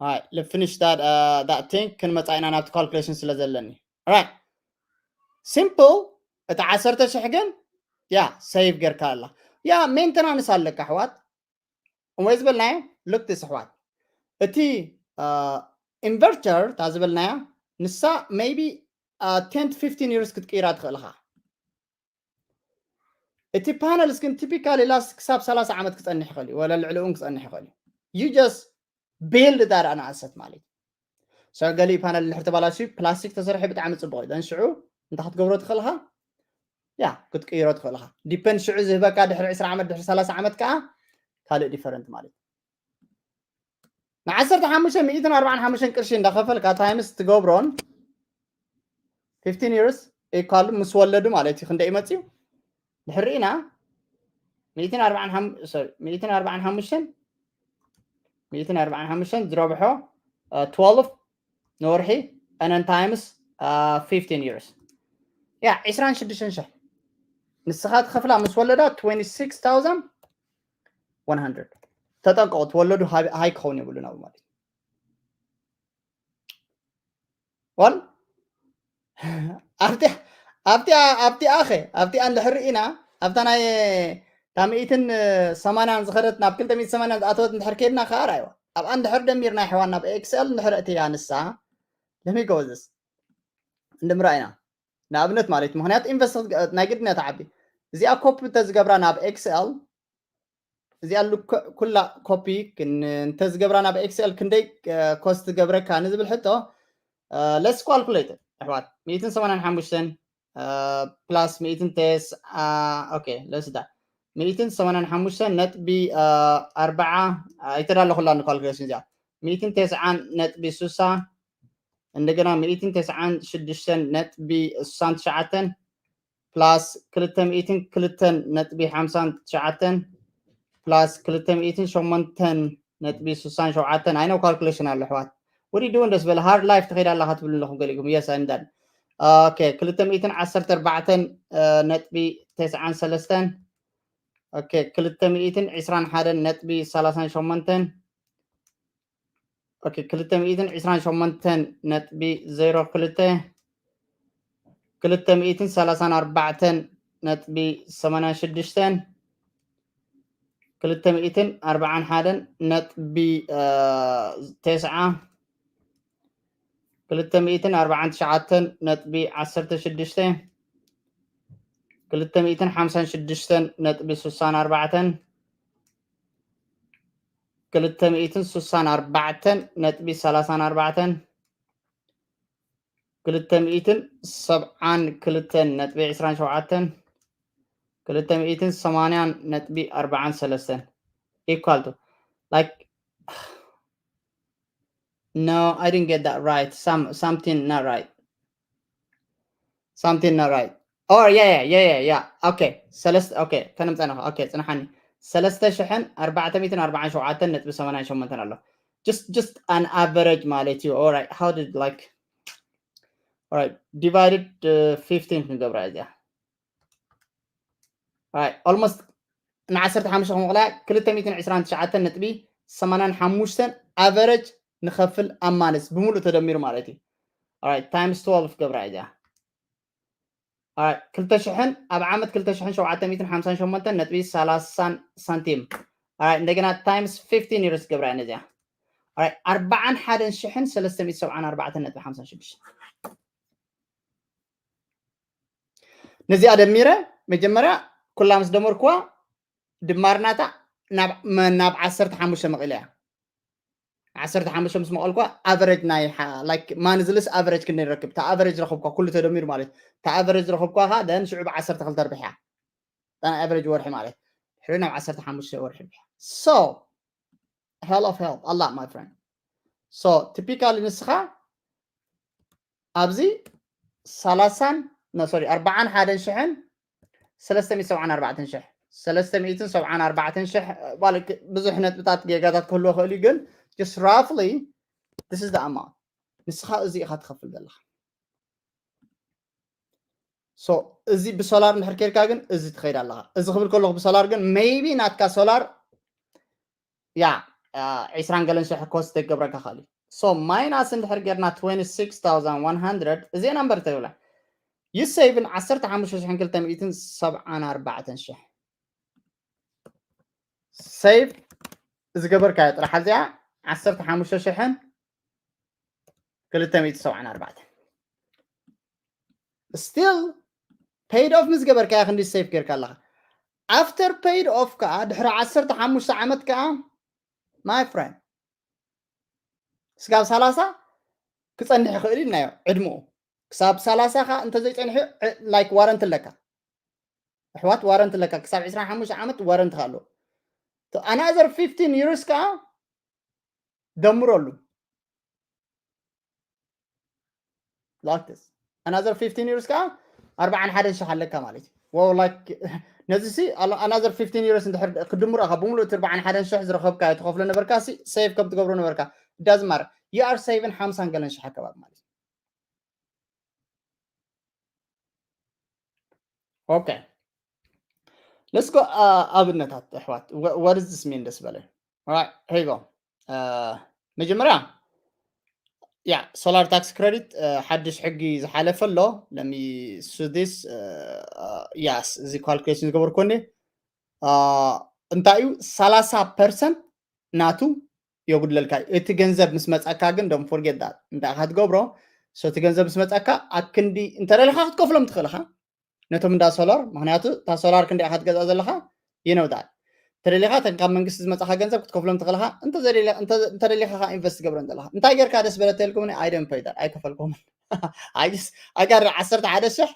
Alright, let's finish that, uh, that thing። ክንመጻ ኢና ናብቲ ካልኩሌሽን ስለ ዘለኒ። Alright, ሲምፕል። እቲ ዓሰርተ ሽሕ ግን ያ ሴቭ ጌርካ ኣላ። ያ ሜንተናንስ ኣለካ ኣሕዋት። እሞ ዝበልናዮ ሉክ ዲስ ኣሕዋት፣ እቲ ኢንቨርተር እታ ዝበልናያ ንሳ ሜይቢ ቴን ፊፍቲን ይርስ ክትቅይራ ትኽእል ኢኻ። እቲ ፓነልስ ግን ቲፒካሊ ላስት ክሳብ ሰላሳ ዓመት ክጸንሕ ይኽእል እዩ፣ ወላ ልዕሊ እውን ክጸንሕ ይኽእል እዩ። You just build that ኣን ኣሰት ማለት እዩ። So ገሊኡ ፓነል እንድሕር ተባላሽዩ ፕላስቲክ ተሰርሑ ብጣዕሚ ጽቡቕ እዩ። ዘን ሽዑ እንታይ ክትገብሮ ትኽእል ኢኻ? ያ ክትቅይሮ ትኽእል ኢኻ። ዲፐንድ ሽዑ ዝህበካ ድሕሪ ዕስራ ዓመት ድሕሪ ሰላሳ ዓመት ከኣ ካልእ ዲፈረንት ማለት እዩ። ንዓሰርተ ሓሙሽተ ሚእትን ኣርባዓን ሓሙሽተን ቅርሺ እንዳኸፈልካ ታይምስ ትገብሮን ፊፍቲን ይርስ ኢኳል ምስ ወለዱ ማለት እዩ። ክንደይ ይመጽእ እዩ? ድሕሪ ርኢና ሚእትን ኣርባዓን ሓሙሽተን፣ ሶሪ፣ ሚእትን ኣርባዓን ሓሙሽተን፣ ሚእትን ኣርባዓን ሓሙሽተን ዝረብሖ ትወልቭ ንወርሒ and then times fifteen years ያ ዕስራን ሽዱሽተን ሽሕ ንስኻ ትኸፍላ ምስ ወለዳ twenty six thousand one hundred። ተጠንቀቑ፣ ትወለዱ ሃይ ክኸውን የብሉን ኣብኡ ማለት እዩ። ወል ኣብቲ ኣብቲ ኣብቲ ኣኸ ኣብቲ እንድሕር ኢና ኣብታ ናይ እታ ሚእትን ሰማንያን ዝኸደት ናብ ክልተ ሚእቲ ሰማንያን ዝኣተወት እንድሕር ከይድና ከዓ ርኣይዋ። ኣብኣ እንድሕር ደሚርና ይሕዋን ናብ ኤክስኤል እንድሕር እትያ ንሳ ለሚጎዝስ እንድምራ ኢና ንኣብነት ማለት እዩ። ምክንያቱ ኢንቨስት ናይ ግድን እያ ትዓቢ። እዚኣ ኮፒ እንተዝገብራ ናብ ኤክስኤል እዚኣ ኩላ ኮፒ እንተዝገብራ ናብ ኤክስኤል ክንደይ ኮስት ትገብረካ ንዝብል ሕቶ ለስ ኳልኩሌት ኣሕዋት ሚእትን ሰማንያን ሓሙሽተን ፕላስ ሚእትን ተስዓ ኦኬ ለስዳ ሚእትን ሰማንያን ሓሙሽተን ነጥቢ ኣርባዓ ኣይተዳለኹላ ንካልኩሌሽን እዚኣ ሚእትን ተስዓን ነጥቢ ሱሳ እንደገና ሚእትን ተስዓን ሽዱሽተን ነጥቢ ሱሳን ትሽዓተን ፕላስ ክልተ ሚእትን ክልተን ነጥቢ ሓምሳን ትሽዓተን ፕላስ ክልተ ሚእትን ሸሞንተን ነጥቢ ሱሳን ሸውዓተን ኣይነው ካልኩሌሽን ኣሎ ኣሕዋት ወዲ ድውን ደስ በለ ሃርድ ላይፍ ትኸይድ ኣለኻ ትብሉ ኣለኹም ገሊኹም የስ ኣይንዳን ኦኬ ክልተ ሚእትን ዓሰርተ ኣርባዕተን ነጥቢ ተስዓን ሰለስተን ኦኬ ክልተ ሚእትን ዕስራን ሓደን ነጥቢ ሰላሳን ሸሞንተን ኦኬ ክልተ ሚእትን ዕስራን ሸሞንተን ነጥቢ ዜሮ ክልተ ክልተ ሚእትን ሰላሳን ኣርባዕተን ነጥቢ ሰማንያን ሽዱሽተን ክልተ ሚእትን ኣርባዓን ሓደን ነጥቢ ተስዓ ክልተ ሚእትን ኣርባዓን ትሽዓተን ነጥቢ ዓሰርተ ሽዱሽተ ክልተ ሚእትን ሓምሳን ሽዱሽተን ነጥቢ ሱሳን ኣርባዕተን ክልተ ሚእትን ሱሳን ኣርባዕተን ነጥቢ ሰላሳን ኣርባዕተን ክልተ ሚእትን ሰብዓን ክልተን ነጥቢ ዕስራን ሸውዓተን ክልተ ሚእትን ሰማንያን ነጥቢ ኣርባዓን ሰለስተን equal to like no I didn't get that right some something not right something not right or yeah yeah yeah yeah yeah okay ሰለስተ okay ከነምፀና okay ፅንሓኒ ሰለስተ ሽሕን ኣርባዕተ ሚእትን ኣርባዓን ሸውዓተን ነጥቢ ሰማንያን ሸሞንተን ኣሎ just just an average ማለት እዩ alright how did like alright divided fifteen ክንገብራ እዚኣ alright almost ንዓሰርተ ሓሙሽተ ከምቕላ ክልተ ሚእትን ዕስራን ትሽዓተን ነጥቢ ሰማንያን ሓሙሽተን average ንኸፍል ኣማንስ ብምሉእ ተደሚሩ ማለት እዩ alright times twelve ገብራ እዚኣ ክልተ ሽሕን ኣብ ዓመት ክልተ ሽሕን ሸውዓተ ሚእትን ሓምሳን ሸሞንተን ነጥቢ ሰላሳን ሳንቲም Alright፣ እንደገና times fifteen years ገብራ ነዚኣ። Alright፣ ኣርባዓን ሓደን ሽሕን ሰለስተ ሚእቲ ሰብዓን ኣርባዕተን ነጥቢ ሓምሳ ሽዱሽተ። ነዚኣ ደሚረ መጀመርያ ኩላ ምስ ደመርኩዋ ድማርናታ ናብ መ- ናብ ዓሰርተ ሓሙሽተ መቒለያ። ዓሰርተ ሓሙሽተ ምስ መቐልኳ ኣቨሬጅ ናይ like ማንዝልስ ኣቨሬጅ ክንደይ ረክብ? እታ ኣቨሬጅ ረኸብኳ ኩሉ ተደሚሩ ማለት እታ ኣቨሬጅ ረኸብኳ ካ ደን ሽዑ ብ ዓሰርተ ክልተ ርብሕያ። እታ ናይ ኣቨሬጅ ወርሒ ማለት ሕሪ ናብ ዓሰርተ ሓሙሽተ ወርሒ ርብሕያ። So hell of hell a lot my friend. So typically ንስኻ ኣብዚ ሰላሳን no sorry ኣርባዓን ሓደን ሽሕን ሰለስተ ሚእቲ ሰብዓን ኣርባዕተን ሽሕ ሰለስተ ሚእትን ሰብዓን ኣርባዕተን ሽሕ ብዙሕ ነጥብታት ጌጋታት ክህልዎ ክእል እዩ ግን just roughly this is the amount ንስኻ እዚ ኢኻ ትኸፍል ዘለኻ። So እዚ ብሶላር እንድሕር ኬድካ ግን እዚ ትኸይድ ኣለኻ። እዚ ክብል ከለኹ ብሶላር ግን maybe ናትካ ሶላር ያ ዒስራን ገለን ሽሕ ኮስት ክገብረካ ክእል እዩ። So ማይናስ እንድሕር ጌርና twenty six thousand one hundred እዚአ ናምበር ተብላ you save ን ዓሰርተ ሓሙሽተ ሽሕን ክልተ ሚእትን ሰብዓን ኣርባዕተን ሽሕ save ዝገበርካዮ ጥራሕ እዚኣ ዓሰርተ ሓሙሽተ ሽሕን ክልተ ሚእቲ ሰብዓን ኣርባዕተን still paid off ምስ ገበርካዮ ክንዲ save ጌርካ ኣለኻ። After paid off ከዓ ድሕሪ ዓሰርተ ሓሙሽተ ዓመት ከዓ my friend ስጋብ ሰላሳ ክፀንሕ ይኽእል ኢልናዮ ዕድምኡ ክሳብ ሰላሳ ከዓ እንተዘይፀንሑ like ዋረንት ኣለካ ኣሕዋት ዋረንት ኣለካ ክሳብ ዕስራን ሓሙሽተ ዓመት ዋረንት ኣሎ። Another fifteen years ከዓ ደምረሉ like this another fifteen years ከዓ ኣርባዓን ሓደን ሽሕ ኣለካ ማለት እዩ። Well like ነዚ ሲ another fifteen years እንድሕር ክድምሮ ካብ ብምሉእ እቲ ኣርባዓን ሓደን ሽሕ ዝረኸብካዮ ትኸፍሎ ነበርካ ሲ save ከም ትገብሮ ነበርካ doesn't matter you are saving ሓምሳን ገለን ሽሕ ኣከባቢ ማለት እዩ። Okay let's go ኣብነታት ኣሕዋት what is this mean ደስ በለ። Alright here you go መጀመርያ ያ solar tax credit ሓድሽ ሕጊ ዝሓለፈ ኣሎ። Let me see this yes እዚ calculation ዝገበርኩ እንዴ እንታይ እዩ ሰላሳ percent ናቱ የጉድለልካ እዩ። እቲ ገንዘብ ምስ መፀካ ግን don't forget that እንታይ ኢኻ ትገብሮ so እቲ ገንዘብ ምስ መፀካ ኣክንዲ እንተደለካ ክትከፍሎም ትኽእል ኢኻ ነቶም እንዳ ሶላር ምክንያቱ እታ ሶላር ክንደይ ኢኻ ትገዝኣ ዘለኻ you know that ተደሊኻ እተን ካብ መንግስቲ ዝመፃኻ ገንዘብ ክትከፍሎም ትኽእል ኢኻ። እንተደሊኻ ኢንቨስት ትገብረን ዘለኻ እንታይ ጌርካ ደስ በለተልኩምኒ I don't pay that ኣይከፈልኩምን። I just I got ዓሰርተ ሓደ ሽሕ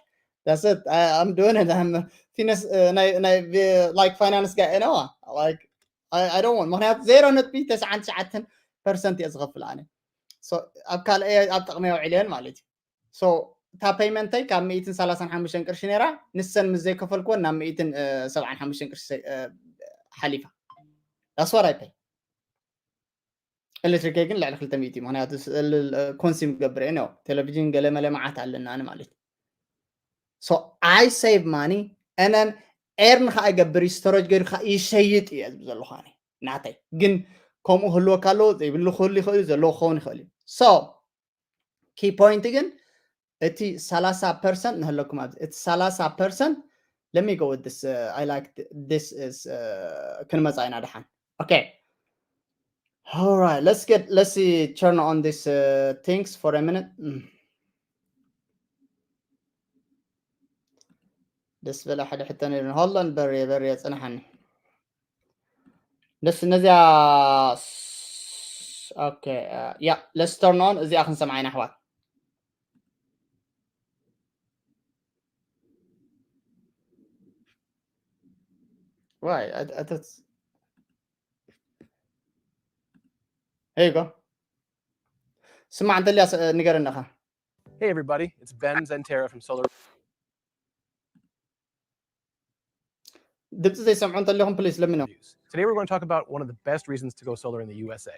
that's it I'm doing it I'm finance ናይ ናይ like finance guy you know like I, I don't want ምክንያቱ ዜሮ ነጥቢ ተስዓን ትሽዓተን percent እየ ዝኸፍል ኣነ። So ኣብ ካልእ ኣብ ጥቕሚ ኣውዕልየን ማለት እዩ። So እታ payment ይ ካብ ሚእትን ሰላሳን ሓሙሽተን ቅርሺ ነይራ ንሰን ምስ ዘይከፈልክወን ናብ ሚእትን ሰብዓን ሓሙሽተን ቅርሺ ሓሊፋ። That's what I pay። ኤሌክትሪክ ግን ልዕሊ ክልተ ሚእቲ ምክንያቱ consume ገብር እየ ነው ቴሌቪዥን ገለ መለ መዓት ኣለና ማለት እዩ። So I save money and then earn ከዓ ይገብር እዩ storage ገይሩ ከዓ ይሸይጥ እየ ዝብል ዘለኹ ኣነ ናተይ ግን ከምኡ ክህልወካ ኣለዎ ዘይብሉ ክህሉ ይኽእል እዩ ዘለዎ ክኸውን ይኽእል እዩ። So key point ግን እቲ ሰላሳ percent ንህለኩም ኣብዚ እቲ ሰላሳ percent let me go with this uh, I like th- this is uh, ክንመፃ ኢና ደሓን okay All right, let's get let's see turn on this uh, things for a minute. Mm. ደስ በለ ሓደ ሕቶ ነይሩ hold on በርየ በርየ ፅንሓኒ ደስ ነዚያ okay yeah let's turn on እዚኣ ክንሰምዓ ኢና ኣሕዋት Why? I, I thought. Here you go. ስማዕ እንተልያ ንገረና ኻ Hey everybody, it's Ben Zentera from Solar. ድምፂ ዘይሰምዑ እንተለኹም please let me know. Today we're going to talk about one of the best reasons to go solar in the U S A,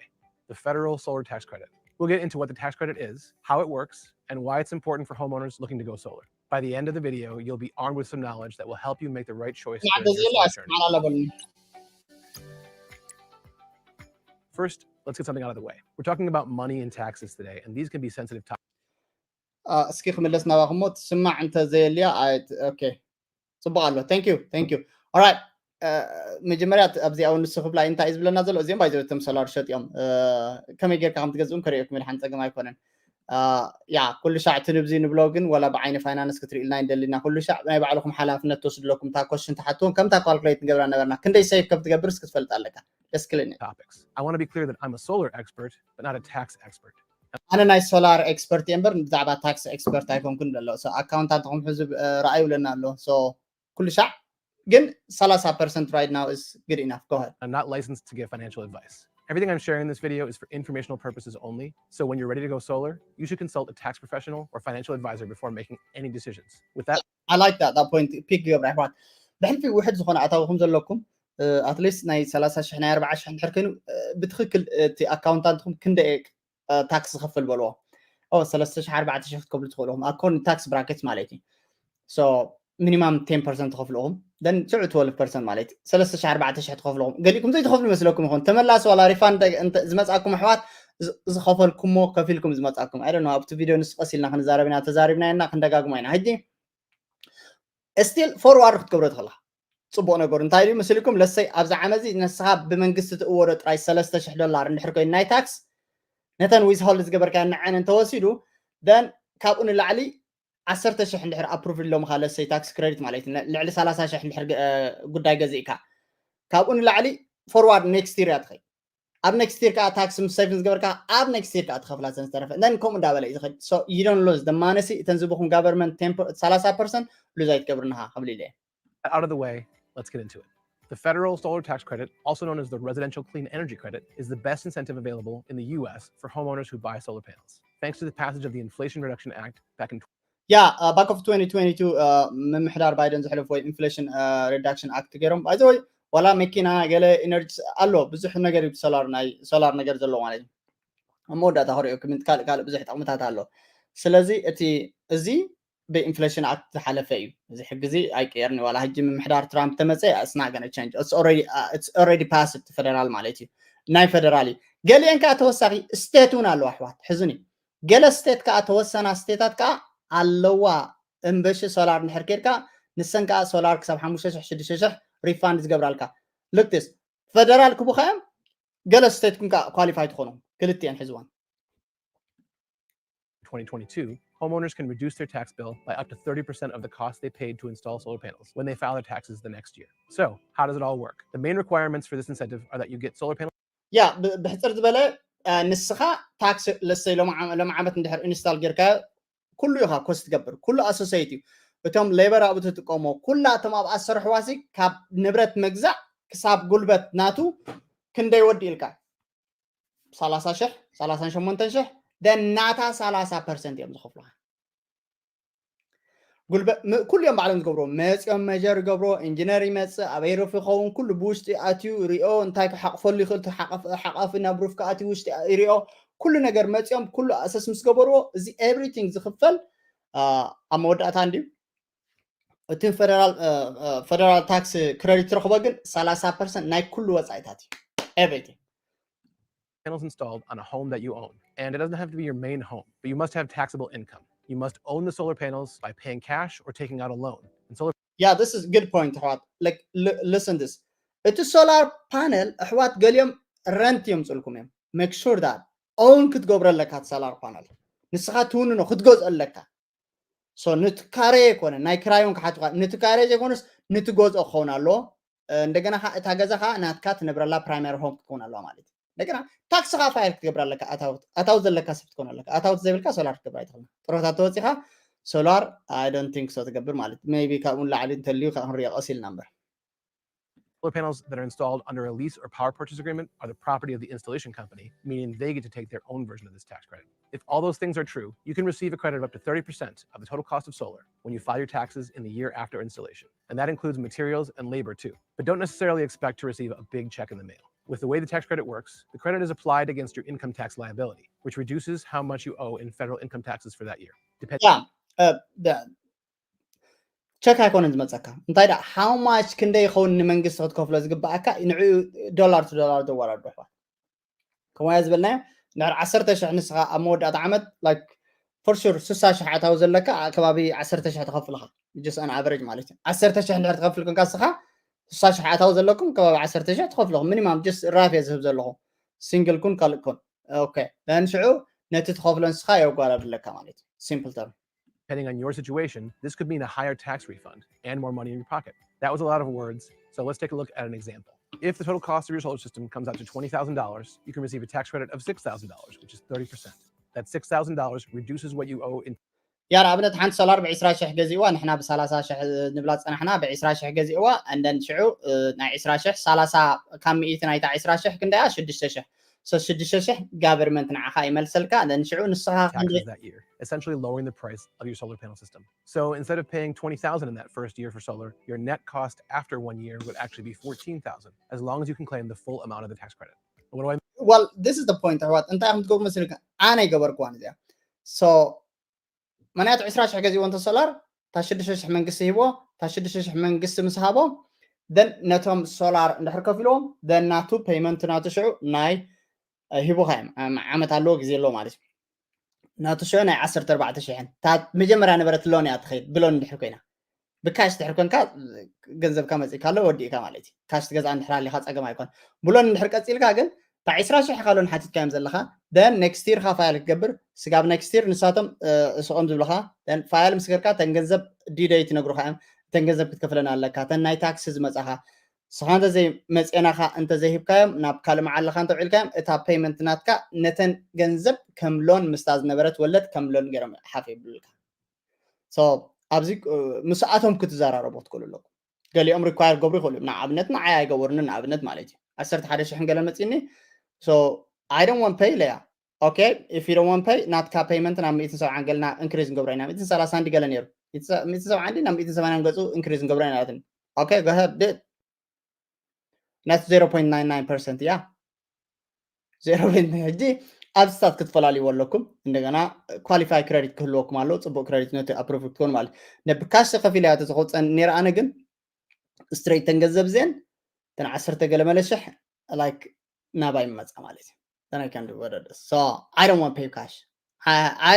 the federal solar tax credit. We'll get into what the tax credit is, how it works, and why it's important for homeowners looking to go solar. By the end of the video, you'll be armed with some knowledge that will help you make the right choice for your solar journey. First, let's get something out of the way. We're talking about money and taxes today, and these can be sensitive topics. እስኪ ክምለስ ናባኹሞ ትስማዕ እንተ ዘየልያ okay ጽቡቅ ኣሎ thank you thank you alright መጀመርያ ኣብዚኣ እውን ንሱ ክብላ እንታይ እዩ ዝብለና ዘሎ? እዚኦም ባይዘ እቶም ሶላር ሸጥ እዮም። ከመይ ጌርካ ከም ትገዝኡም ከርእየኩም መድሓን ጸገም ኣይኮነን። ያ ኩሉ ሻዕ ትንብዚ ንብሎ ግን ወላ ብዓይኒ ፋይናንስ ክትርእልና ይደልና። ኩሉ ሻዕ ናይ ባዕልኹም ሓላፍነት ትወስድለኩም እታ ኮሽን ትሓትዎም ከምታ ካልኩሌት ንገብራ ነበርና ክንደይ ሴፍ ከም ትገብር እስኪ ትፈልጥ ኣለካ። ደስ ክልኒ። Topics. I want to be clear that I'm a solar expert, but not a tax expert. ኣነ ናይ ሶላር ኤክስፐርት እየ እምበር ብዛዕባ ታክስ ኤክስፐርት ኣይኮንኩን ዘሎ። ኣካውንታንትኹም ሕዚ ረኣዩ ብለና ኣሎ። ኩሉ ሻዕ ግን ሰላሳ percent right now is good enough. Go ahead. I'm not licensed to give financial advice. Everything I'm sharing in this video is for informational purposes only. So when you're ready to go solar, you should consult a tax professional or financial advisor before making any decisions. With that, I like that that point. ፒክ ገብር ኣሕዋት ብሕልፊ ውሕድ ዝኾነ ኣታዊ ከም ዘለኩም ኣትሊስት ናይ ሰላሳ ሽሕ ናይ ኣርባዓ ሽሕ እንድሕር ኮይኑ ብትክክል እቲ ኣካውንታንትኩም ክንደ ታክስ ዝኸፍል በልዎ። ሰለስተ ሽሕ ኣርባዕተ ሽሕ ክትከፍሉ ትኽእሉ ኢኹም ኣኮርዲንግ ታክስ ብራኬት ማለት እዩ። ሚኒማም ቴን ፐርሰንት ትኸፍሉ ኢኹም። ሽዑ ትወልቭ ፐርሰንት ማለት እዩ። ሰለስተ ሽሕ ኣርባዕተ ሽሕ ትኸፍሉ ኢኹም። ገሊእኩም ዘይትኸፍሉ ይመስለኩም ይኸውን። ተመላሲ ዋላ ሪፋንድ ዝመጻኩም ኣሕዋት ዝኸፈልኩሞ ከፊልኩም ዝመጻኩም ኣይ ዶንት ኖ። ኣብቲ ቪድዮ ንሱ ቀስ ኢልና ክንዛረብ ኢና ተዛሪብና ኢና ክንደጋግሞ ኢና። ሕጂ ስቲል ፎርዋርድ ክትገብሮ ትኽእላ። ጽቡቕ ነገሩ እንታይ ድዩ ምስልኩም? ለሰይ ኣብዚ ዓመት እዚ ንስኻ ብመንግስቲ ትእወዶ ጥራይ ሰለስተ ሽሕ ዶላር እንድሕር ኮይኑ ናይ ታክስ ነተን ዊዝሆልድ ዝገበርካ ንዐን እንተወሲዱ ደን ካብኡ ንላዕሊ ዓሰርተ ሽሕ እንድሕር ኣፕሩቭ ኢሎምኻ ለሰይ ታክስ ክሬዲት ማለት እዩ። ልዕሊ ሰላሳ ሽሕ እንድሕር ጉዳይ ገዚእካ ካብኡ ንላዕሊ ፎርዋርድ ኔክስት ይር እያ ትኸይድ። ኣብ ኔክስት ይር ከዓ ታክስ ምስ ሴቭ ዝገበርካ ኣብ ኔክስት ይር ከዓ ትኸፍላ ዘን ዝተረፈ ነን ከምኡ እንዳበለ እዩ ዝኸድ። ሶ ዩ ዶንት ሉዝ ደ ማነሲ እተን ዝብኹም ጋቨርንመንት ሰላሳ ፐርሰንት ሉዝ ኣይትገብርንኻ ክብል ኢለ። Out of the way, let's get into it. The federal solar tax credit, also known as the Residential Clean Energy Credit, is the best incentive available in the U S for homeowners who buy solar panels. Thanks to the passage of the Inflation Reduction Act back in ያ ባክ ኦፍ twenty twenty-two ምምሕዳር ባይደን ዘሕለፍዎ ኢንፍሌሽን ሪዳክሽን ኣክት ገይሮም ባይዘወይ ዋላ መኪና ገለ ኢነርጂ ኣሎ ብዙሕ ነገር ሶላር ናይ ሶላር ነገር ዘለዎ ማለት እዩ። ኣብ መወዳእታ ክሪኦ ክምንት ካልእ ካልእ ብዙሕ ጠቕምታት ኣሎ። ስለዚ እቲ እዚ ብኢንፍሌሽን ኣክት ዝሓለፈ እዩ። እዚ ሕጊ እዚ ኣይቀየርን ዋላ ሕጂ ምምሕዳር ትራምፕ ተመፀ it's not gonna change. It's already passed ፈደራል ማለት እዩ። ናይ ፈደራል እዩ። ገሊአን ከዓ ተወሳኺ ስቴት እውን ኣለዋ ኣሕዋት ሕዝን እዩ። ገለ ስቴት ከዓ ተወሰና ስቴታት ከዓ ኣለዋ እምበሺ ሶላር እንድሕር ኬድካ ንሰን ከዓ ሶላር ክሳብ ሓሙሽተ ሽሕ ሽዱሽተ ሽሕ ሪፋንድ ዝገብራልካ ልክትስ ፈደራል ክቡኻዮም ገለ ስቴት ኩን ከዓ ኳሊፋይ ትኾኑ ክልቲአን ሕዝዋን twenty twenty-two, homeowners can reduce their tax bill by up to thirty percent of the cost they paid to install solar panels when they file their taxes the next year. So, how does it all work? The main requirements for this incentive are that you get solar panels. ያ ብሕፅር ዝበለ ንስኻ ታክስ ለሰይ ሎም ዓመት እንድሕር ኢንስታል ጌርካ ኩሉ ኢኻ ኮስት ትገብር ኩሉ ኣሶሴት እዩ። እቶም ሌበር ኣብኡ ትጥቀሞ ኩላ እቶም ኣብኣ ዝሰርሕዋ ሲ ካብ ንብረት መግዛእ ክሳብ ጉልበት ናቱ ክንደይ ወዲ ኢልካ ሰላሳ ሽሕ ሰላሳ ሸሞንተ ሽሕ ደን ናታ ሰላሳ ፐርሰንት እዮም ዝኸፍሉኻ። ጉልበት ኩሉ እዮም ባዕሎም ዝገብርዎ መፂኦም መጀር ይገብርዎ ኢንጂነር ይመፅእ ኣበይ ሩፍ ይኸውን ኩሉ ብውሽጢ ኣትዩ ሪኦ እንታይ ክሓቕፈሉ ይኽእል ሓቓፊ ናብ ሩፍ ክኣትዩ ውሽጢ ሪኦ ኩሉ ነገር መፂኦም ኩሉ ኣሰስ ምስ ገበርዎ እዚ ኤቭሪቲንግ ዝኽፈል ኣብ መወዳእታ እንድዩ እቲ ፈደራል ታክስ ክረዲት ትረኽቦ ግን ሰላሳ ፐርሰንት ናይ ኩሉ ወፃኢታት እዩ ኤቭሪቲንግ panels installed on a home that you own. And it doesn't have to be your main home, but you must have taxable income. You must own the solar panels by paying cash or taking out a loan. And solar yeah, this is good point ኣሕዋት like listen this እቲ ሶላር ፓነል ኣሕዋት ገሊኦም ረንት እዮም ፅልኩም እዮም make sure that own ክትገብሮ ኣለካ እቲ ሶላር ፓነል ንስኻ ትውንኖ ክትገዝኦ ኣለካ። ንትካረ ኣይኮነ ናይ ክራይ እውን ክሓቱካ ንትካረ ዘይኮነስ ንትገዝኦ ክኸውን ኣለዎ። እንደገና እታ ገዛ ከዓ ናትካ ትነብረላ ፕራይማሪ ሆም ክትከውን ኣለዋ ማለት እዩ። እንደገና ታክስ ከዓ ፋይል ክትገብር ኣለካ ኣታውት ዘለካ ሰብ ክትከውን ኣለካ ኣታውት ዘይብልካ ሶላር ክትገብር ኣይትኽእል። ጥሮታ ተወፂኻ ሶላር I don't think so ትገብር ማለት maybe ካብኡ ንላዕሊ እንተልዩ ክንሪኦ ቀስ ኢልና እምበር Solar panels that are installed under a lease or power purchase agreement are the property of the installation company, meaning they get to take their own version of this tax credit. If all those things are true, you can receive a credit of up to thirty percent of the total cost of solar when you file your taxes in the year after installation. And that includes materials and labor too. But don't necessarily expect to receive a big check in the mail. With the way the tax credit works, the credit is applied against your income tax liability, which reduces how much you owe in federal income taxes for that year. Depending yeah, uh, the, ቸክ ኣይኮነን ዝመፀካ እንታይ ዳ how much ክንደይ ይኸውን ንመንግስቲ ክትከፍሎ ዝግባኣካ ንዕኡ ዶላር ቱ ዶላር ዘወዳድሩ ኣሕዋት ከማያ ዝበልናዮ እንድሕር ዓሰርተ ሽሕ ንስኻ ኣብ መወዳእታ ዓመት like for sure ስሳ ሽሕ ኣታዊ ዘለካ ከባቢ ዓሰርተ ሽሕ ትኸፍልኻ just an average ማለት እዩ ዓሰርተ ሽሕ እንድሕር ትኸፍል ኮንካ ንስኻ ስሳ ሽሕ ኣታዊ ዘለኩም ከባቢ ዓሰርተ ሽሕ ትኸፍልኹም። ሚኒማም ጀስት ራፍ እየ ዝህብ ዘለኹ። ሲንግል ኩን ካልእ ኩን። ኦኬ። ደን ሽዑ ነቲ ትኸፍሎ ንስኻ የጓዳድለካ ማለት እዩ። ሲምፕል ተርም። Depending on your situation, this could mean a higher tax refund and more money in your pocket. That was a lot of words, so let's take a look at an example. If the total cost of your solar system comes out to twenty thousand dollars, you can receive a tax credit of six thousand dollars, which is thirty percent. That six thousand dollars reduces what you owe in ያ ንኣብነት ሓንቲ ሶላር ብ ዕስራ ሽሕ ገዚእዋ፣ ንሕና ብ ሰላሳ ሽሕ ንብላ ዝጸናሕና ብ ዕስራ ሽሕ ገዚእዋ። እንደን ሽዑ ናይ ዕስራ ሽሕ ሰላሳ ካብ ሚእቲ ናይታ ዕስራ ሽሕ ክንደያ ሽዱሽተ ሽሕ። ሶ ሽዱሽተ ሽሕ ጋቨርመንት ንዓኻ ይመልሰልካ። እንደን ሽዑ ንስኻ taxes that year, essentially lowering the price of your solar panel system. So instead of paying twenty thousand in that first year for solar, your net cost after one year would actually be fourteen thousand, as long as you can claim the full amount of the tax credit. What do I Well, this is the point ኣሕዋት። እንታይ ከም ትገብሩ መስልካ? ኣነ ይገበርኩዋን እዚኣ። So ምክንያቱ ዕስራ ሽሕ ገዚእዎ እንተ ሶላር፣ እታ ሽዱሽተ ሽሕ መንግስቲ ሂብዎ፣ እታ ሽዱሽተ ሽሕ መንግስቲ ምስ ሃቦ፣ then ነቶም ሶላር እንድሕር ከፊልዎም፣ then ናቱ ፔይመንት ናቱ ሽዑ ናይ ሂቡኻ እዮም። ዓመት ኣለዎ፣ ግዜ ኣለዎ ማለት እዩ። ናቱ ሽዑ ናይ ዓሰርተ ኣርባዕተ ሽሕን እታ መጀመርያ ነበረት ሎን እያ ትኸይድ። ብሎን እንድሕር ኮይና፣ ብካሽ ድሕር ኮንካ ገንዘብካ መፂእካ ኣሎ፣ ወዲእካ ማለት እዩ። ካሽ ትገዝኣ እንድሕር ኣሊኻ ጸገም ኣይኮን። ብሎን እንድሕር ቀፂልካ ግን እታ ዕስራ ሽሕ ኢኻ ሎን ሓቲትካዮም ዘለኻ፣ then next year ኻ ፋይል ክትገብር፣ ስጋብ next year ንሳቶም እስቆም ዝብልኻ፣ then ፋይል ምስ ገርካ እተን ገንዘብ ዲደይ ትነግሩኻ እዮም። እተን ገንዘብ ክትከፍለና ኣለካ፣ እተን ናይ ታክሲ ዝመጻኻ። ስኻ እንተዘይ መፅኤናኻ እንተዘይሂብካዮም፣ ናብ ካልእ መዓልኻ እንተውዒልካዮም፣ እታ ፔይመንት ናትካ ነተን ገንዘብ ከም ሎን ምስታ ዝነበረት ወለድ ከም ሎን ገይሮም ሓፍ የብሉልካ። So ኣብዚ ምስኣቶም ክትዘራረቡ ክትክእሉ ኣለኩም። ገሊኦም ሪኳየር ገብሩ ይኽእሉ እዮም። ንኣብነት ንዓይ ኣይገበሩኒ፣ ንኣብነት ማለት እዩ። ዓሰርተ ሓደ ሽሕን ገለ መፂኒ። So I don't want pay ኢለያ። Okay, if you don't want pay፣ ናትካ ፔይመንት ናብ ሚእትን ሰብዓን ገልና ኢንክሪዝ ንገብሮ ኢና። ሚእትን ሰላሳን ድዩ ገለ ነይሩ? ሚእትን ሰብዓን ድዩ ናብ ሚእትን ሰማንያን ገፁ ኢንክሪዝ ንገብሮ ኢና ናትን። Okay, go ahead, do it. ናት ዜሮ ፖይንት ናይን ናይን ፐርሰንት እያ። ዜሮ ፖይንት ናይን። ሕጂ ኣብስታት ክትፈላልይዎ ኣለኩም። እንደገና ኳሊፋይ ክረዲት ክህልወኩም ኣለዎ። ፅቡቅ ክረዲት ነቲ ኣፕሩቭ ክትኮኑ ማለት ነብካሽ ከፊል እያ ተዝኸውፀን ነይረ። ኣነ ግን ስትሬት ተን ገንዘብ ዜን ተን ዓሰርተ ገለ መለሽሕ ላይክ ናባይ ይመፃ ማለት እዩ። Then I can do what it is. So I don't want pay cash. I, I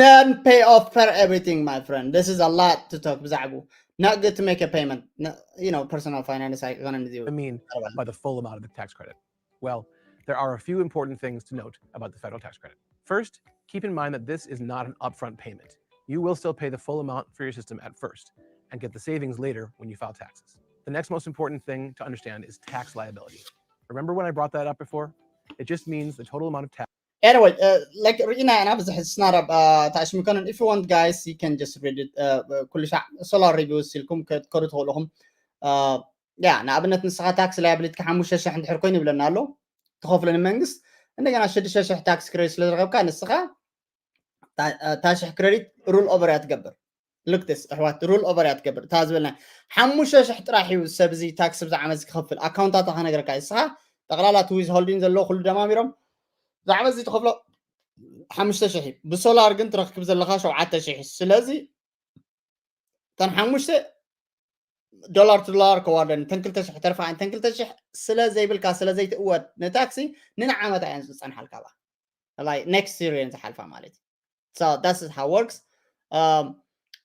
none pay off for everything, my friend. This is a lot to talk ብዛዕቡ. Not good to make a payment. No, you know, personal finance. I gonna do. I mean, by the full amount of the tax credit? Well, there are a few important things to note about the federal tax credit. First, keep in mind that this is not an upfront payment. You will still pay the full amount for your system at first and get the savings later when you file taxes. The next most important thing to understand is tax liability. Remember when I brought that up before? It just means the total amount of tax Anyway, uh, like ርኢና ኢና ብዙሕ ስናራ ታሽሚ ኮነን። If you want, guys, you can just read it. Uh, ኩሉ ሻዕ ሶላር ሪቪው ሲልኩም ክትከዱ ትኽእሉ ኢኹም። ያ ንኣብነት ንስኻ ታክስ ላያብሊቲካ ሓሙሽተ ሽሕ እንድሕር ኮይኑ ይብለና ኣሎ፣ ትኸፍሎ ንመንግስት። እንደገና ሽዱሽተ ሽሕ ታክስ ክሬዲት ስለ ዝረኸብካ ንስኻ እታ ሽሕ ክሬዲት ሩል ኦቨር እያ ትገብር። Look this ኣሕዋት፣ ሩል ኦቨር እያ ትገብር። እታ ዝበልና ሓሙሽተ ሽሕ ጥራሕ እዩ ሰብ እዚ ታክስ ብዛ ዓመት ክኸፍል። ኣካውንታታ ከነገረካ፣ ንስኻ ጠቕላላ እቲ ዊዝ ሆልዲን ዘለዎ ኩሉ ደማሚሮም ብዛ ዓመት እዚ ትኸፍሎ ሓሙሽተ ሽሕ እዩ። ብሶላር ግን ትረክብ ዘለኻ ሸውዓተ ሽሕ እዩ። ስለዚ እተን ሓሙሽተ ዶላር ቱ ዶላር ከዋርደን፣ እተን ክልተ ሽሕ ተርፋ፣ እተን ክልተ ሽሕ ስለ ዘይብልካ፣ ስለ ዘይትእወድ ንታክሲ ንንዓመታ እየን ዝጸንሓልካ። ባ like next year እየን ዝሓልፋ ማለት እዩ። So that's how it works. Um,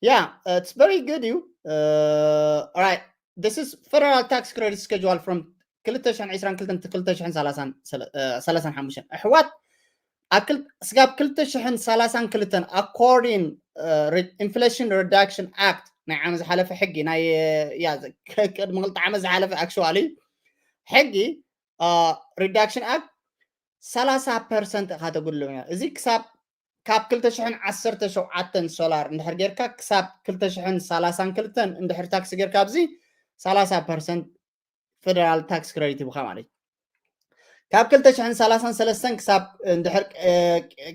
yeah, it's very good. You, uh, all right. This is federal tax credit schedule from ክልተ ሽሕን ዕስራን ክልተን ክልተ ሽሕን ሰላሳን ሰለ- እ፣ ሰላሳን ሓሙሽተን ኣሕዋት፣ ኣብ ክል- ስጋብ ክልተ ሽሕን ሰላሳን ክልተን according uh, Re- Inflation Reduction Act ናይ ዓመት ዝሓለፈ ሕጊ ናይ እ፣ ያ ዘ- ከ- ቅድሚ ክልተ ዓመት ዝሓለፈ actually ሕጊ ሪዳክሽን ኣክት ሰላሳ ፐርሰንት ኢኻ ተጉድሎም። እዚ ክሳብ ካብ ክልተ ሽሕን ዓሰርተ ሸውዓተን ሶላር እንድሕር ጌርካ ክሳብ ክልተ ሽሕን ሰላሳን ክልተን እንድሕር ታክስ ጌርካ ኣብዚ ሰላሳ ፐርሰንት ፌደራል ታክስ ክሬዲት ይብኻ ማለት እዩ። ካብ ክልተ ሽሕን ሰላሳን ሰለስተን ክሳብ እንድሕር እ፣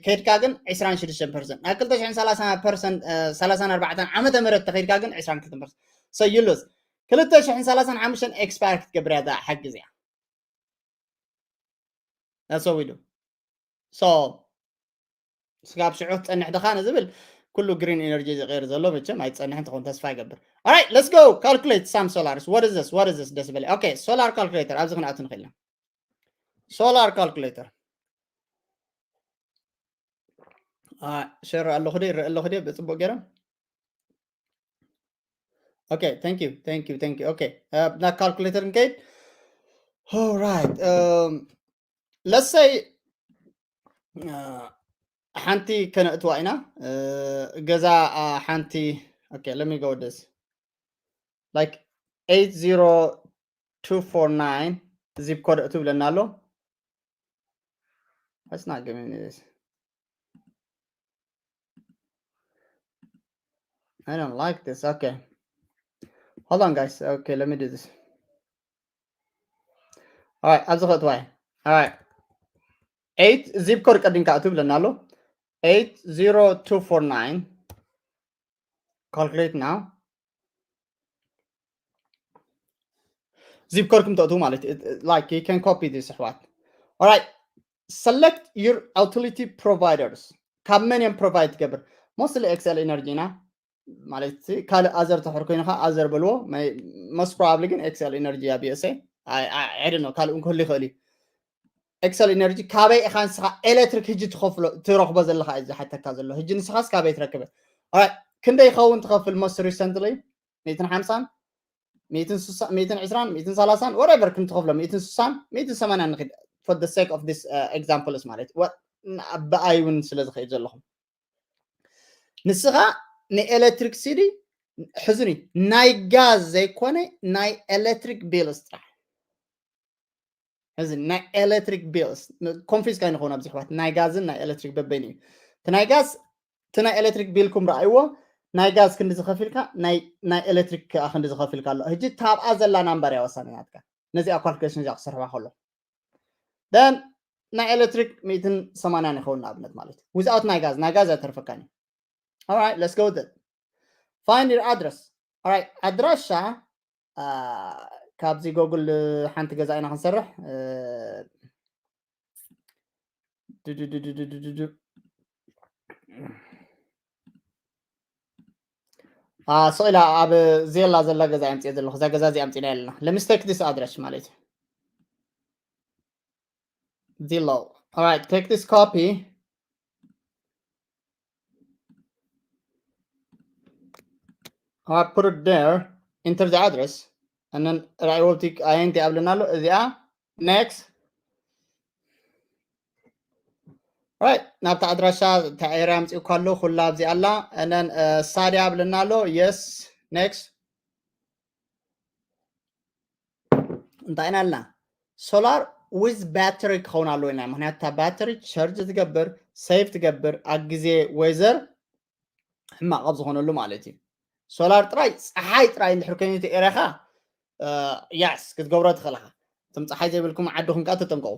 ከድካ ግን ዕስራን ሽዱሽተን ፐርሰንት፣ ናብ ክልተ ሽሕን ሰላሳን ፐርሰንት እ፣ ሰላሳን ኣርባዕተን ዓመተ ምህረት ተኸድካ ግን ዕስራን ክልተን ፐርሰንት። So you lose። ክልተ ሽሕን ሰላሳን ሓሙሽተን ኤክስፓየር ክትገብር እያ እዛ ሕጊ እዚኣ። That's what we do. So ስጋብ ሽዑ ትጸንሕ ድኻ ንዝብል ኩሉ ግሪን ኤነርጂ ዝቀይር ዘሎ መቸም ኣይትጸንሕን ትኸውን ተስፋ ይገብር። Alright, let's go calculate some solars. What is this? What is this? ደስ በለ። Okay, solar calculator ኣብዚ ክንኣቱ ንኽእል ኢና። Solar calculator ሸር ኣለኹ ደ ይረአ ኣለኹ ደ ብጽቡቅ ገይረ Okay, thank you, thank you, thank you. Okay, uh, ናብ calculator ንከይድ። All right. Um, let's say uh, ሓንቲ ከነእትዋ ኢና። Uh, ገዛ uh, ሓንቲ okay, let me go with this. Like eight zero two four nine zip code እቱ ብለና ኣሎ። That's not giving me this. I don't like this. Okay. Hold on, guys. Okay, let me do this. All right, ኣብዚ ክእትዋ እየ። All right. Eight zip code ቀዲምካ እቱ ብለና ኣሎ። Eight zero two four nine. Calculate now. Zip code ክም ተእቱ ማለት እዩ። Like you can copy this ኣሕዋት። All right. Select your utility providers. ካብ መን እዮም provide ትገብር? Mostly Xcel Energy ኢና። ማለት ካልእ other ተሕር ኮይንኻ other በልዎ። Most probably ግን Xcel Energy እያ BSA. I don't know ካልእ እውን ክህሉ ይኽእል እዩ። Xcel Energy ካበይ ኢኻ ንስኻ ኤሌክትሪክ ሕጂ ትኸፍሎ ትረኽቦ ዘለኻ እዩ ዝሓተካ ዘሎ። ሕጂ ንስኻስ ካበይ ትረክበ? All right. ክንደይ ይኸውን ትኸፍል most recently? ሚእትን ሓምሳን ሚእትን ስሳን ሚእትን ዕስራን ሚእትን ሰላሳን whatever ክንትኸፍሎ ሚእትን ስሳን ሚእትን ሰማንያን ንኽድ for the sake of this uh, examples ማለት ብኣይ እውን ስለ ዝኸይድ ዘለኹም ንስኻ ንኤሌክትሪክሲቲ ሕዝኒ ናይ ጋዝ ዘይኮነ ናይ ኤሌክትሪክ ቢልስ ጥራሕ እዚ ናይ ኤሌክትሪክ ቢልስ ኮንፊዝ ካይ ንኸውን ኣብዚ ሕዋት ናይ ጋዝን ናይ ኤሌክትሪክ በበይን እዩ እቲ ናይ ጋዝ እቲ ናይ ኤሌክትሪክ ቢልኩም ረኣይዎ ናይ ጋዝ ክንዲ ዝኸፊልካ ናይ ኤሌክትሪክ ከዓ ክንዲ ዝኸፊልካ ኣሎ ሕጂ ታብኣ ዘላ ናምበር እያ ወሳኒ ናትካ ነዚኣ ካልኩሌሽን እዚኣ ክሰርሕዋ ከሎ then ናይ ኤሌክትሪክ ሚእትን ሰማንያን ይኸውን ንኣብነት ማለት እዩ without ናይ ጋዝ ናይ ጋዝ ኣይተርፈካን እዩ All right, let's go with it. Find your address. All right, ኣድራሻ ካብዚ ጎግል ሓንቲ ገዛ ኢና ክንሰርሕ ስቕ ኢላ ኣብ ዜላ ዘላ ገዛ ኣምፅኦ ዘለኹ እዛ ገዛ እዚ ኣምፂና ኣለና let me take this address ማለት እዩ Zillow. All right, take this copy. All right, put it there, enter the address, and then I will take I N T Ablinalo. Yeah, next. Right, ናብቲ ኣድራሻ ተኣየር ኣምፅኡ ከሎ ኩላ ኣብዚ ኣላ and then ሳድያ ኣብልና ኣሎ yes next እንታይ ኢና ኣለና solar with battery ክኸውን ኣለዎ ኢና ምክንያቱ እታ battery charge ትገብር save ትገብር ኣብ ግዜ weather ሕማቕ ኣብ ዝኾነሉ ማለት እዩ solar ጥራይ ፀሓይ ጥራይ እንድሕር ኮይኑ እቲ ኤርያኻ yes ክትገብሮ ትኽእል ኢኻ እቶም ፀሓይ ዘይብልኩም ዓድኹም ከዓ ተጠንቀቑ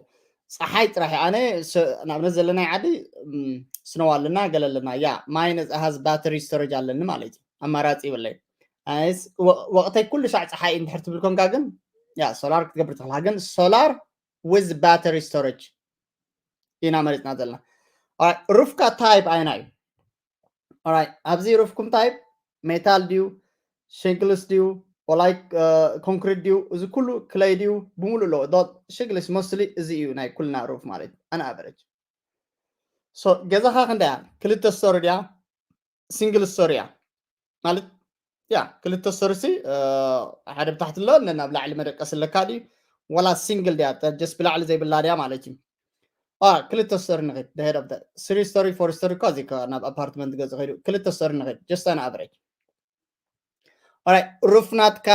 ፀሓይ ጥራሕ ኣነ ንኣብነት ዘለናይ ዓዲ ስነው ኣለና ገለ ኣለና ያ ማይ ነፃ has battery storage ኣለኒ ማለት እዩ ኣማራፂ ይብለይ ወቕተይ ኩሉ ሻዕ ፀሓይ እንድሕር ትብል ኮንካ ግን ያ solar ክትገብር ትኽእልካ ግን solar with battery storage ኢና መሪፅና ዘለና ሩፍካ type ኣይና እዩ Alright ኣብዚ ሩፍኩም type metal ድዩ shingles ድዩ like concrete ድዩ እዚ ኩሉ clay ድዩ ብምሉእ ኣለዎ shingles mostly እዚ እዩ ናይ ኩልና roof ማለት on average so ገዛኻ ክንደያ ክልተ story ድያ single story እያ ማለት ያ ክልተ story ሲ ሓደ ብታሕቲ ኣሎ ናብ ላዕሊ መደቀስ ኣለካ ድዩ ወላ single ድያ just ብላዕሊ ዘይብላ ድያ ማለት እዩ ክልተ story ንኽድ the head of the three story four story እኳ እዚ ናብ apartment ገጽ ኸይዱ ክልተ story ንኽድ just an average alright roof ናትካ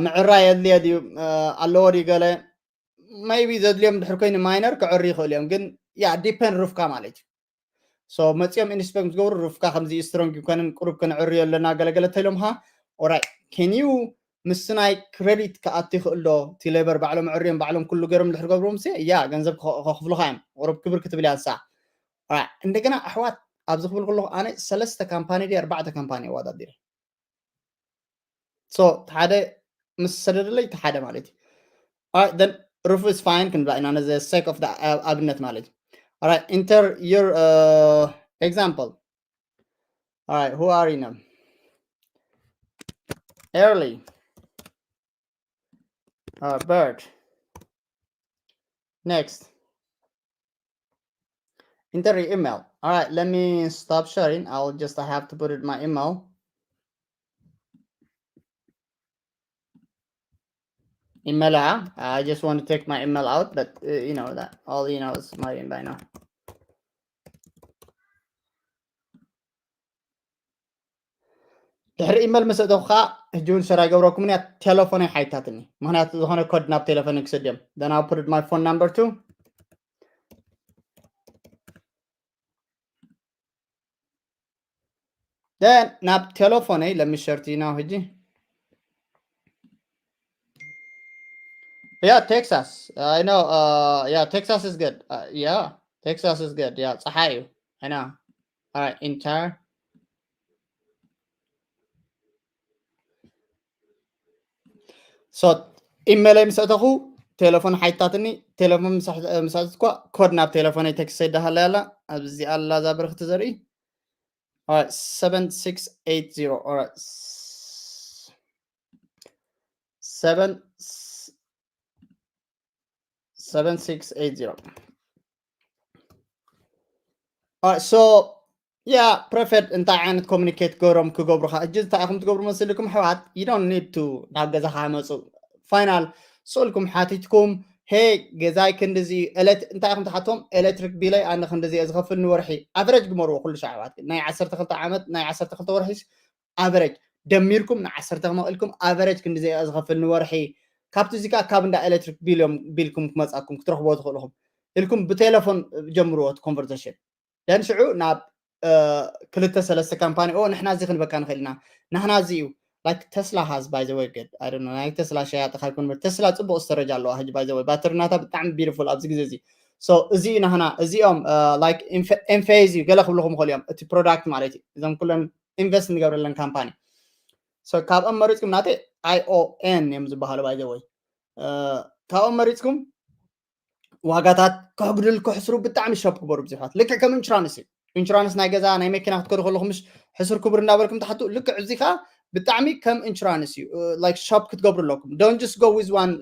ምዕራይ የድልዮ ድዩ ኣለዎ ድዩ ገለ maybe ዘድልዮም ድሕር ኮይኑ minor ክዕሪ ይኽእሉ እዮም ግን ያ depend ሩፍካ ማለት እዩ so መፂኦም inspect ምስ ገብሩ ሩፍካ ከምዚ strong ይኮንን ቁሩብ ክንዕርዮ ኣለና ገለገለ ተይሎም ሃ alright can you ምስ ናይ credit ክኣቱ ይኽእል ዶ እቲ labor ባዕሎም ዕርዮም ባዕሎም ኩሉ ገይሮም ድሕር ገብርዎም ሲ ያ ገንዘብ ከኽፍሉካ እዮም ቁሩብ ክብር ክትብል እያ ንሳ እንደገና ኣሕዋት ኣብዚ ክብል ከለኹ ኣነ ሰለስተ ካምፓኒ ዲ ኣርባዕተ ካምፓኒ ኣወዳዲረ so ሓደ ምስ ሰደደለይ እቲ ሓደ ማለት እዩ then roof is fine ክንብላ ኢና ነዚ sake of ኣብነት ማለት እዩ alright enter your uh, example alright who are you now early uh, bird next enter your email alright let me stop sharing I'll just I have to put it in my email ኢመላ I just want to take my email out, but uh, you know that all you know is my email now. ድሕሪ ኢመል ምስ እተኹ ከዓ ሕጂ እውን ሸር ኣይገብረኩምን እያ። ቴሌፎነይ ሓይታትኒ፣ ምክንያቱ ዝኾነ ኮድ ናብ ቴሌፎነይ ክሰድዮም። Then I'll put my phone number too. Then ናብ ቴሌፎነይ ለሚሸርቲ ነው ሕጂ። Yeah, Texas. I know. Uh, yeah, Texas is good. Uh, yeah, Texas is good. Yeah, ፀሓይ እዩ። I know. All right, enter. So ኢመለይ ምስ ኣተኹ ቴሌፎን ሓይታትኒ። ቴሌፎን ምስ ኣተትኳ ኮድ ናብ ቴሌፎነይ ቴክስት ይዳሃለ ያላ ኣብዚ ኣላ እዛ ብርክቲ ዘርኢ። All right, seven six eight zero. All right. Seven seven six eight zero. All right, so yeah, ፕሬፈርድ እንታይ ዓይነት ኮሚኒኬት ገሮም ክገብሩኻ? እጅ እንታይ ኢኹም ትገብሩ መስልኩም ኣሕዋት? You don't need to ናብ ገዛኻ መፁ። ፋይናል ስእልኩም ሓቲትኩም፣ ሄ ገዛይ ክንድዚ እዩ፣ ኤሌት-፣ እንታይ ኢኹም ትሓትዎም? ኤሌክትሪክ ቢለይ ኣነ ክንድዚ እየ ዝኸፍል ንወርሒ። ኣቨሬጅ ግመርዎ ኩሉ ሻዕ ኣሕዋት። ናይ ዓሰርተ ክልተ ዓመት፣ ናይ ዓሰርተ ክልተ ወርሒ ኣቨሬጅ ደሚርኩም ንዓሰርተ ክመቕልኩም ኣቨሬጅ ክንድዚ እየ ዝኸፍል ንወርሒ። ካብቲ እዚ ከዓ ካብ እንዳ ኤሌክትሪክ ቢልዮም ቢልኩም ክመፃኩም ክትረኽብዎ ትኽእሉ ኢኹም ኢልኩም ብቴሌፎን ጀምርዎ እቲ ኮንቨርሴሽን። ደን ሽዑ ናብ ክልተ ሰለስተ ካምፓኒ ኦ ንሕና እዚ ክንበካ ንኽእል ኢና። ናህና እዚ እዩ። Like Tesla has, by the way, good. I don't know. ናይ ቴስላ ሸያጢ ካይኮን በር ቴስላ ፅቡቅ ስተረጅ ኣለዋ ሕጂ። By the way ባትሪ ናታ ብጣዕሚ ቢዩቲፉል ኣብዚ ግዜ እዚ። So እዚ እዩ ናህና እዚኦም like ኤምፌዝ እዩ ገለ ክብልኹም ይኽእሉ እዮም እቲ ፕሮዳክት ማለት እዩ። እዞም ኩለን ኢንቨስት ንገብረለን ካምፓኒ። So ካብኦም መሪፅኩም ናተይ I O N እዮም ዝበሃሉ። By the way ካብኦም መሪፅኩም ዋጋታት ከሕጉድል ከሕስሩ ብጣዕሚ ሸፕ ክበሩ ብዙሓት ልክዕ ከም ኢንሹራንስ እዩ። ኢንሹራንስ ናይ ገዛ ናይ መኪና ክትከዱ ከለኹም ምሽ ሕሱር ክቡር እንዳበልኩም ትሓቱ ልክዕ እዚ ከዓ ብጣዕሚ ከም ኢንሹራንስ እዩ። Like ሸፕ ክትገብሩ ኣለኩም። Don't just go with one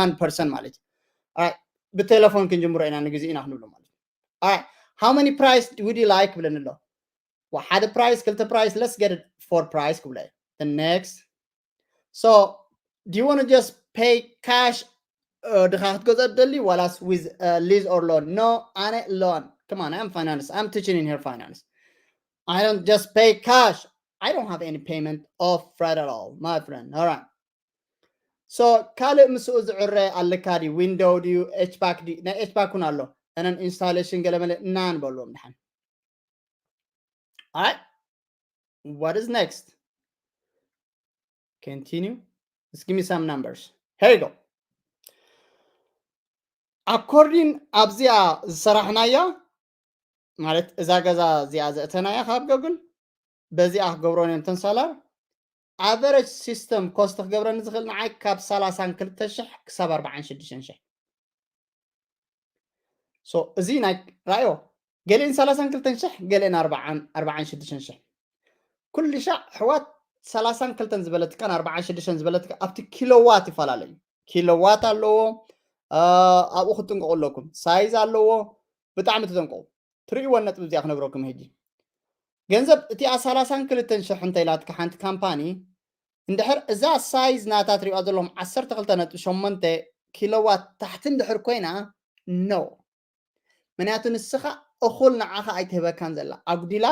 one person ማለት እዩ። ብቴሌፎን ክንጅምሮ ኢና ንግዜ ኢና ክንብሎ ማለት እዩ። How many price would you like ብለኒ ኣሎ። ሓደ ፕራይስ ክልተ ፕራይስ let's get it four price ክብሎ እዩ። Next. So do you want to just pay cash ድኻ ክትገዝኦ ትደሊ ዋላስ with lease or loan? No ኣነ loan. Come on, I'm finance, I'm teaching in here finance. I don't just pay cash. I don't have any payment offered at all, my friend. All right. So ካልእ ምስኡ ዝዕረ ኣለካ ድዩ? ዊንዶው ድዩ? ኤችባክ ድዩ? ናይ ኤችባክ እውን ኣሎ። እነን ኢንስታሌሽን ገለመለ እና ንበልዎም ድሓን። All right. What is next? Continue. Let's give me some numbers. Here you go. According ኣብዚኣ ዝሰራሕናያ ማለት እዛ ገዛ እዚኣ ዘእተናያ ካብ ገግል በዚኣ ክገብሮ ነንተን ሳላር ኣቨረጅ ሲስተም ኮስት ክገብረኒ ዝኽእል ንዓይ ካብ ሰላሳን ክልተ ሽሕ ክሳብ ኣርባዓን ሽዱሽተን ሽሕ። So እዚ ናይ ራዮ ገሊአን ሰላሳን ክልተን ሽሕ ገሊአን ኣርባዓን ኣርባዓን ሽዱሽተን ሽሕ። ኩሉ ሻዕ ኣሕዋት ሰላሳን ክልተን ዝበለትካን ኣርባዓን ሽዱሽተን ዝበለትካ ኣብቲ ኪሎዋት ይፈላለዩ። ኪሎዋት ኣለዎ። ኣብኡ ክትጥንቀቁ ኣለኩም። ሳይዝ ኣለዎ። ብጣዕሚ ተጠንቀቁ። ትርእይወን ነጥቢ እዚኣ ክነግረኩም ሕጂ። ገንዘብ እቲኣ ሰላሳን ክልተን ሽሕ እንተ ኢላትካ ሓንቲ ካምፓኒ እንድሕር እዛ ሳይዝ ናታ ትሪእዋ ዘለኹም ዓሰርተ ክልተ ነጥቢ ሸሞንተ ኪሎዋት ታሕቲ እንድሕር ኮይና ኖ። ምክንያቱ ንስኻ እኹል ንዓኻ ኣይትህበካን ዘላ ኣጉዲላ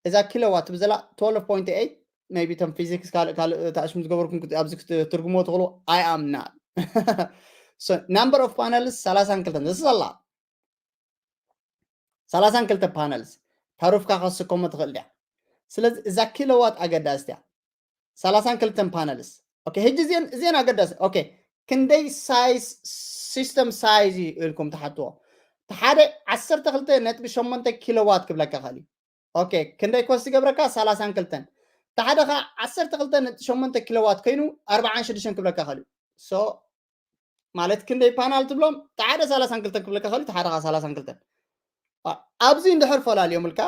እዛ ኪሎዋት ትብል ዘላ twelve point eight maybe ቶም ፊዚክስ ካልእ ካልእ ተኣሽሙ ዝገበርኩም ክት- ኣብዚ ክትትርጉምዎ ትኽእሉ። I am not. So number of panels ሰላሳን ክልተን this is a lot. ሰላሳን ክልተ ፓነልስ ታሩፍካ ከስከሞ ትኽእል ድያ? ስለዚ እዛ ኪሎዋት ኣገዳስቲ እያ። ሰላሳን ክልተን ፓነልስ ኦኬ። ሕጂ እዚአን እዚአን ኣገዳሲ ኦኬ። ክንደይ ሳይዝ ሲስተም ሳይዝ እዩ ኢልኩም ትሓትዎ። ሓደ ዓሰርተ ክልተ ነጥቢ ሸሞንተ ኪሎዋት ክብለካ ይኽእል እዩ። ኦኬ ክንደይ ኮስት ይገብረካ? ሰላሳን ክልተን። ሓደ ከዓ ዓሰርተ ክልተ ነጥቢ ሸሞንተ ኪሎዋት ኮይኑ ኣርባዓን ሽዱሽተን ክብለካ ይኽእል እዩ። So ማለት ክንደይ ፓናል ትብሎም? ሓደ ሰላሳን ክልተን ክብለካ ይኽእል እዩ፣ ሓደ ከዓ ሰላሳን ክልተን። አ- ኣብዚ እንድሕር ፈላልዮምልካ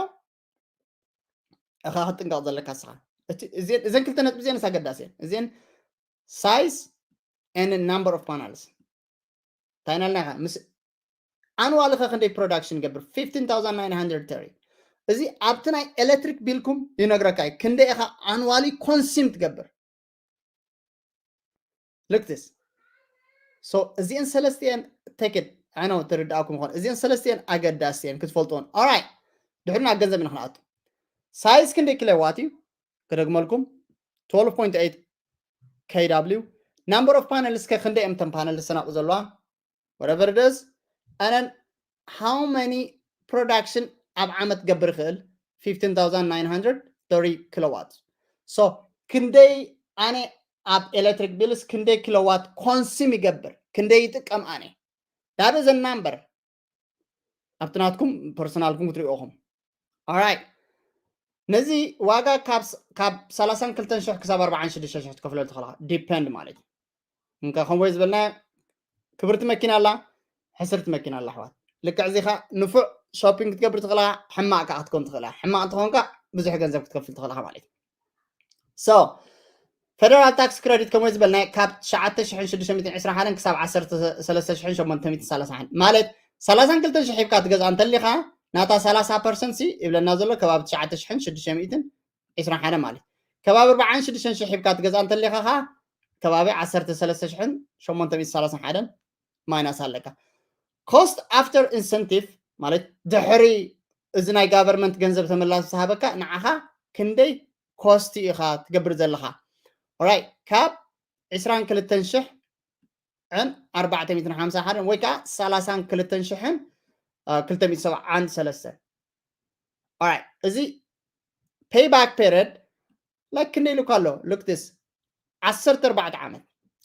እኻ ክትጥንቀቕ ዘለካ እስኻ። እቲ እዚአን እዘን ክልተ ነጥቢ እዚአን ኣገዳሲ እየን። እዚአን ሳይዝ and number of panels እንታይ ናልናኻ ምስ ኣንዋሊ ኸ ክንደይ ፕሮዳክሽን ይገብር? Fifteen thousand nine hundred thirty። እዚ ኣብቲ ናይ ኤሌክትሪክ ቢልኩም ይነግረካ እዩ። ክንደይ ኢኻ ኣንዋሊ ኮንሱም ትገብር? Look this. So እዚአን ሰለስቲአን take it. I know ትርዳእኩም ይኾን። እዚአን ሰለስቲአን ኣገዳስቲ እየን ክትፈልጥዎን። Alright. ድሕሪ ናብ ገንዘብ ኢና ክንኣቱ። Size ክንደይ ኪሎዋት እዩ? ክደግመልኩም፣ twelve point eight K W። Number of panels ከ ክንደይ እዮም እተን ፓነል ዝሰናቑ ዘለዋ? Whatever it is. And then how many production ኣብ ዓመት ገብር ይኽእል? Fifteen thousand nine hundred thirty kilowatts. So ክንደይ ኣነ ኣብ ኤሌክትሪክ ቢልስ ክንደይ ኪሎዋት ኮንሱም ይገብር? ክንደይ ይጥቀም ኣነ? That is a number. ኣብቲ ናትኩም ፐርሰናልኩም ክትሪኦ ኢኹም። Alright. ነዚ ዋጋ ካብ ስ- ካብ ሰላሳን ክልተን ሽሕ ክሳብ ኣርባዓን ሽዱሽተ ሽሕ ትከፍለሉ ትኽእልኻ። ዲፐንድ ማለት እዩ። እንካ ከምኡ ዝበልና ክብርቲ መኪና ኣላ፣ ሕስርቲ መኪና ኣላ ኣሕዋት። ልክዕ እዚ ኻ ንፉዕ ሾፒንግ ክትገብር ትኽእላ፣ ሕማቕ ከዓ ክትከውን ትኽእላ። ሕማቕ እንተኾንካ ብዙሕ ገንዘብ ክትከፍል ትኽእልኻ ማለት እዩ። So ፌደራል ታክስ ክረዲት ከምኡ ዝበልና ካብ ትሽዓተ ሽሕን ሽዱሽተ ሚእትን ዕስራን ሓደን ክሳብ ዓሰርተ ሰለስተ ሽሕን ሸሞንተ ሚእትን ሰላሳን ማለት ሰላሳን ክልተን ሽሕ ሂብካ ትገዝኣ እንተሊኻ ናታ ሰላሳ ፐርሰንት ሲ ይብለና ዘሎ ከባቢ ትሽዓተ ሽሕን ሽዱሽተ ሚእትን ዕስራን ሓደን ማለት ከባቢ ኣርባዓን ሽዱሽተን ሽሕ ሂብካ ትገዝኣ እንተሊኻ ኸዓ ከባቢ ዓሰርተ ሰለስተ ሽሕን ሸሞንተ ሚእትን ሰላሳን ሓደን ማይናስ ኣለካ። Cost after incentive ማለት ድሕሪ እዚ ናይ ጋቨርመንት ገንዘብ ተመላስ ዝሃበካ ንዓኻ ክንደይ ኮስት ኢኻ ትገብር ዘለኻ? Alright፣ ካብ ዕስራን ክልተን ሽሕን ኣርባዕተ ሚእትን ሓምሳን ሓደን ወይ ከዓ ሰላሳን ክልተን ሽሕን ክልተ ሚእትን ሰብዓን ሰለስተን። Alright፣ እዚ payback period like ክንደይ ኢሉ ኣሎ? Look this፣ ዓሰርተ ኣርባዕተ ዓመት።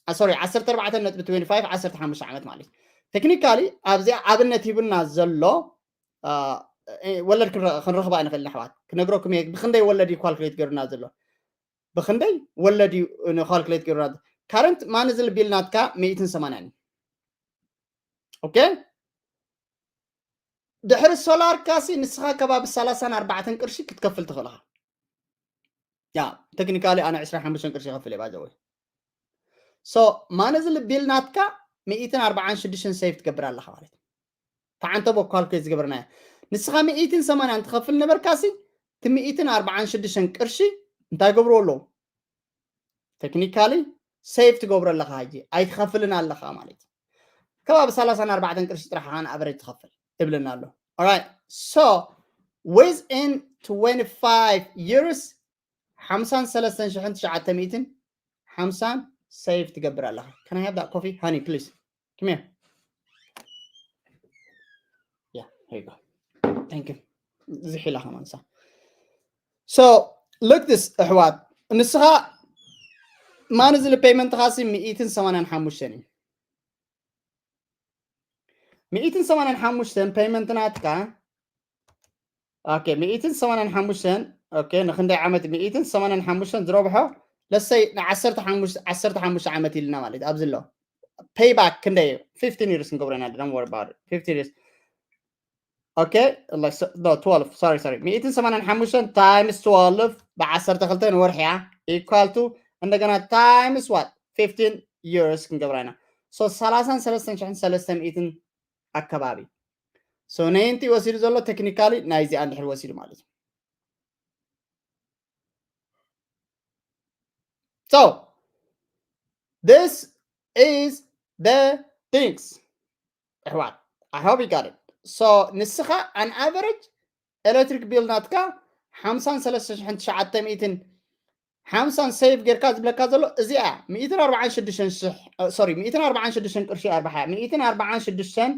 Sorry፣ ዓሰርተ ኣርባዕተ ነጥቢ ትዌንቲ ፋይቭ፣ ዓሰርተ ሓሙሽተ ዓመት ማለት እዩ። ቴክኒካሊ ኣብዚኣ ኣብነት ሂቡና ዘሎ ወለድ ክንረኽባ ንኽእል ኣሕዋት። ክነግረኩም እየ ብክንደይ ወለድ እዩ ካልኩሌት ገይሩና ዘሎ። ብክንደይ ወለድ እዩ ካልኩሌት ገይሩና። ካረንት ማንዝሊ ቢል ናትካ ሚእትን ሰማንያን እዩ። ኦኬ፣ ድሕሪ ሶላር ካሲ ንስኻ ከባቢ ሰላሳን ኣርባዕተን ቅርሺ ክትከፍል ትኽእልኻ። ያ ቴክኒካሊ ኣነ ዕስራን ሓሙሽተን ቅርሺ ይኸፍል እየ ባይዘወይ። So ማንዝሊ ቢል ናትካ ሚእትን ኣርባዓን ሽዱሽተን ሴቭ ትገብር ኣለኻ ማለት እዩ። ተዓንተቦ ካልኩሌት ዝገበርናዮ ንስኻ ሚእትን ሰማንያን ትኸፍል ነበርካሲ እቲ ሚእትን ኣርባዓን ሽዱሽተን ቅርሺ እንታይ ገብርዎ ኣለዉ? ቴክኒካሊ ሴቭ ትገብሮ ኣለኻ ሕጂ ኣይትኸፍልን ኣለኻ ማለት እዩ። ከባቢ ሰላሳን ኣርባዕተን ቅርሺ ጥራሕ ን ኣቨሬጅ ትኸፍል ይብለና ኣሎ። Alright, so within twenty-five years ሓምሳን ሰለስተን ሽሕን ትሽዓተ ሚእትን ሓምሳን ሴቭ ትገብር ኣለኻ። Can I have that coffee? Honey, please. Come here. Yeah, here you go. Thank you. ዝሒላ ከማን ሳ So look this ኣሕዋት፣ ንስኻ ማንዝሊ ፔይመንትኻ ሲ ሚእትን ሰማንያን ሓሙሽተን እዩ። ሚእትን ሰማንያን ሓሙሽተን ፔይመንት ናትካ። ኦኬ፣ ሚእትን ሰማንያን ሓሙሽተን። ኦኬ፣ ንክንደይ ዓመት? ሚእትን ሰማንያን ሓሙሽተን ዝረብሖ ለሰይ ንዓሰርተ ሓሙሽተ ዓመት ኢልና ማለት ኣብዚ ኣሎ። Payback ክንደይ እዩ? Fifteen years ክንገብሮ ኢና። Don't worry about it. Fifteen years. Okay, like, so, no, twelve, sorry, sorry. ሚእትን ሰማንያን ሓሙሽተን ታይምስ ትወልቭ ብዓሰርተ ክልተ ንወርሒ እያ ኢኳል ቱ እንደገና ታይምስ ዋት ፊፍቲን ይርስ ክንገብራ ኢና። So ሰላሳን ሰለስተን ሽሕን ሰለስተ ሚእትን ኣከባቢ። So ናይንቲ ወሲዱ ዘሎ ቴክኒካሊ ናይዚኣ እንድሕር ወሲዱ ማለት እዩ። So this is the things ኣሕዋት። I hope you got it. So ንስኻ ኣን ኣቨሬጅ ኤሌክትሪክ ቢል ናትካ ሓምሳን ሰለስተ ሽሕን ትሽዓተ ሚእትን ሓምሳን ሴቭ ጌርካ ዝብለካ ዘሎ እዚኣ ሚእትን ኣርባዓን ሽዱሽተን ሽሕ፣ ሶሪ፣ ሚእትን ኣርባዓን ሽዱሽተን ቅርሺ ኣርባሓ፣ ሚእትን ኣርባዓን ሽዱሽተን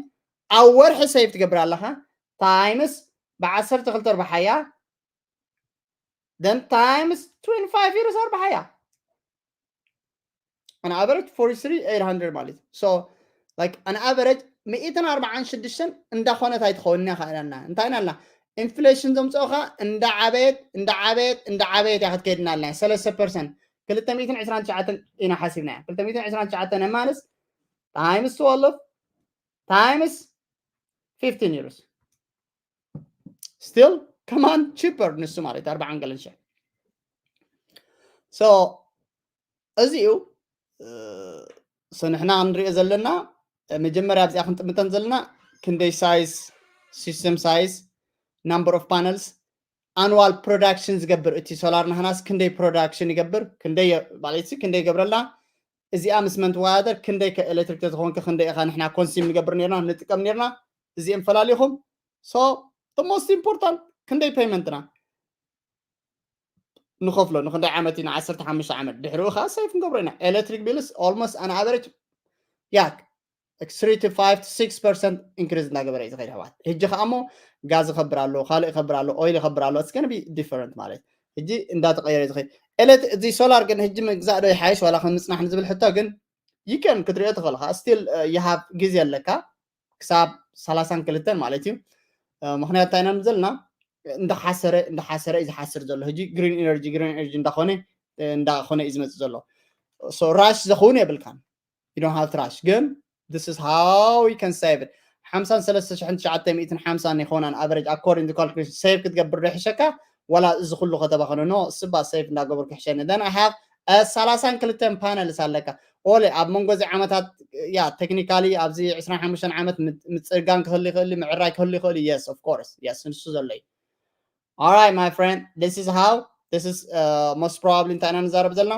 ኣብ ወርሒ ሴቭ ትገብር ኣለኻ። ታይምስ ብዓሰርተ ክልተ ኣርባሓያ፣ then times twenty-five years ኣርባሓያ። An average forty-three eight hundred ማለት እዩ። So like an average ሚእትን ኣርባዓን ሽዱሽተን እንዳኾነት ኣይትኸውን እያ። ከኣለና እንታይ ኢና ኢልና ኢንፍሌሽን ዘምፅኦኻ እንዳዓበየት እንዳዓበየት እንዳዓበየት እያ ክትከይድና ኣለና። ሰለስተ ፐርሰንት ክልተ ሚእትን ዕስራን ትሽዓተን ኢና ሓሲብናያ። ክልተ ሚእትን ዕስራን ትሽዓተን ማንስ ታይምስ ትወልቭ ታይምስ ፊፍቲን ይርስ ስቲል ከማን ቺፐር ንሱ ማለት ኣርባዓን ገለን ሽሕ። So እዚ እዩ። So ንሕና ክንሪኦ ዘለና መጀመርያ ኣብዚኣ ክንጥምተን ዘለና ክንደይ ሳይዝ፣ ሲስተም ሳይዝ፣ number of panels፣ ኣኑዋል ፕሮዳክሽን ዝገብር እቲ ሶላር ናህናስ ክንደይ ፕሮዳክሽን ይገብር፣ ክንደይ ማለት ክንደይ ይገብረላ፣ እዚኣ ምስ መን ትወዳደር? ክንደይ ከ ኤሌክትሪክ ተዝኾንከ ክንደይ ኢኻ ንሕና ኮንሲም ንገብር ነርና ንጥቀም ነርና? እዚኦም ፈላሊኹም። So the most important ክንደይ ፔይመንትና ንኸፍሎ ንክንደይ ዓመት ኢና ዓሰርተ ሓሙሽተ ዓመት ድሕሪኡ ከዓ ሴፍ ንገብሮ ኢና። Electric bills almost an average yeah three to five to six percent increase እንዳገበረ እዩ ዝኸይድ ኣሕዋት። ሕጂ ከዓ እሞ ጋዝ ይኸብር ኣሎ፣ ካልእ ይኸብር ኣሎ፣ ኦይል ይኸብር ኣሎ። It's gonna be different ማለት ሕጂ እንዳተቀየረ እዩ ዝኸይድ። ኤለት እዚ ሶላር ግን ሕጂ ምግዛእ ዶ ይሓይሽ ዋላ ከም ምፅናሕ ንዝብል ሕቶ ግን you can ክትሪኦ ትኽእል ኢኻ። Still you have ግዜ ኣለካ ክሳብ ሰላሳን ክልተን ማለት እዩ። ምክንያቱ እንታይ ኢና ዘለና እንዳሓሰረ እንዳሓሰረ እዩ ዝሓስር ዘሎ። ሕጂ green energy green energy እንዳኾነ እንዳኾነ እዩ ዝመፅእ ዘሎ። So rush ዘኸውን የብልካን። You don't have to rush ግን this is how you can save it። ሓምሳን ሰለስተ ሽሕን ትሽዓተ ሚእትን ሓምሳን ይኾናን average according to calculation ሴቭ ክትገብር ዶ ይሕሸካ ዋላ እዚ ኩሉ ከተባኸነ? No ስባ ሴቭ እንዳገበርኩ ይሕሸኒ። Then I have ሰላሳን ክልተን ፓነልስ ኣለካ። ኦለ ኣብ መንጎ እዚ ዓመታት ያ ቴክኒካሊ ኣብዚ ዕስራን ሓሙሽተን ዓመት ምፅጋን ክህሉ ይኽእል ምዕራይ ክህሉ ይኽእል። Yes of course yes ንሱ ዘሎ እዩ። All right my friend, this is how this is most probably እንታይ ኢና ንዛረብ ዘለና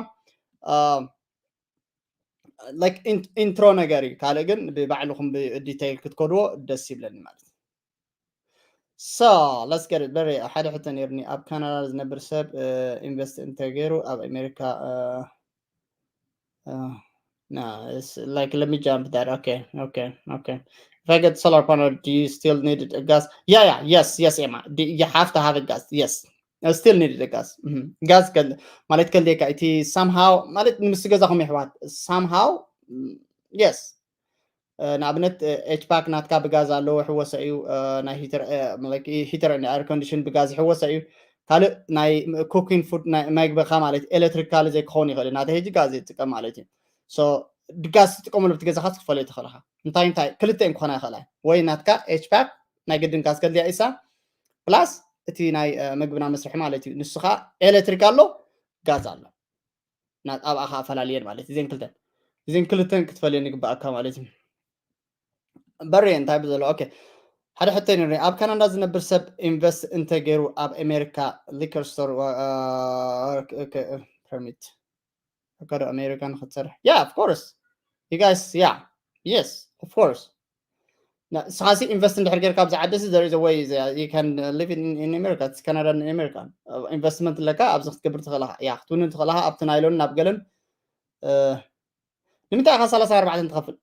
like ኢንትሮ ነገር እዩ። ካልእ ግን ብባዕልኹም ብዲቴይል ክትከድዎ ደስ ይብለኒ ማለት እዩ። So let's get it በረ ሓደ ሕቶ ነርኒ ኣብ ካናዳ ዝነብር ሰብ ኢንቨስት እንተገይሩ ኣብ ኣሜሪካ no it's like let me jump that okay okay okay if I get solar panel do you still need a gas yeah yeah yes yes Emma you have to have a gas yes still need a gas ጋዝ ማለት ከልካ እቲ somehow ማለት ንምስ ገዛኹም ይሕዋት somehow yes ንኣብነት ኤችፓክ ናትካ ብጋዝ ኣለዎ ይሕወሰ እዩ። ናይ ሂተር ኤር ኮንዲሽን ብጋዝ ይሕወሰ እዩ። ካልእ ናይ ኩኪን ፉድ መግብኻ ማለት ኤሌክትሪካሊ ዘይክኸውን ይኽእል ናተ ሕጂ ጋዝ ይጥቀም ማለት እዩ። ድጋዝ ትጥቀመሉ ብቲ ገዛኻ ክትፈልዮ ትኽእልኻ እንታይ እንታይ ክልተ እዮም ክኾና ይኽእላ ወይ ናትካ ኤችፓክ ናይ ግድን ጋዝ ከድልያ ኢሳ ፕላስ እቲ ናይ ምግብና መስርሒ ማለት እዩ። ንስኻ ኤሌክትሪክ ኣሎ ጋዝ ኣሎ ኣብኣ ከዓ ፈላልየን ማለት እዘን ክልተን እዘን ክልተን ክትፈልየን ይግባኣካ ማለት እዩ። በሬ እንታይ ብዘሎ ኦኬ ሓደ ሕቶ ንርኢ ኣብ ካናዳ ዝነብር ሰብ ኢንቨስት እንተገይሩ ኣብ ኣሜሪካ ሊከር ስቶር ፐርሚት ከዶ ኣሜሪካ ንክትሰርሕ yeah of course you guys yeah yes of course ንስኻሲ ኢንቨስት እንድሕር ጌርካ ኣብዚ ዓዲ ሲ there is a way you can live in America it's Canada in America ኢንቨስትመንት ኣለካ ኣብዚ ክትገብር ትኽእልኻ ያ ክትውንን ትኽእልኻ ኣብቲ ናይሎን ናብ ገለን ንምንታይ ኢኻ ሰላሳ ኣርባዕተን ትኸፍል?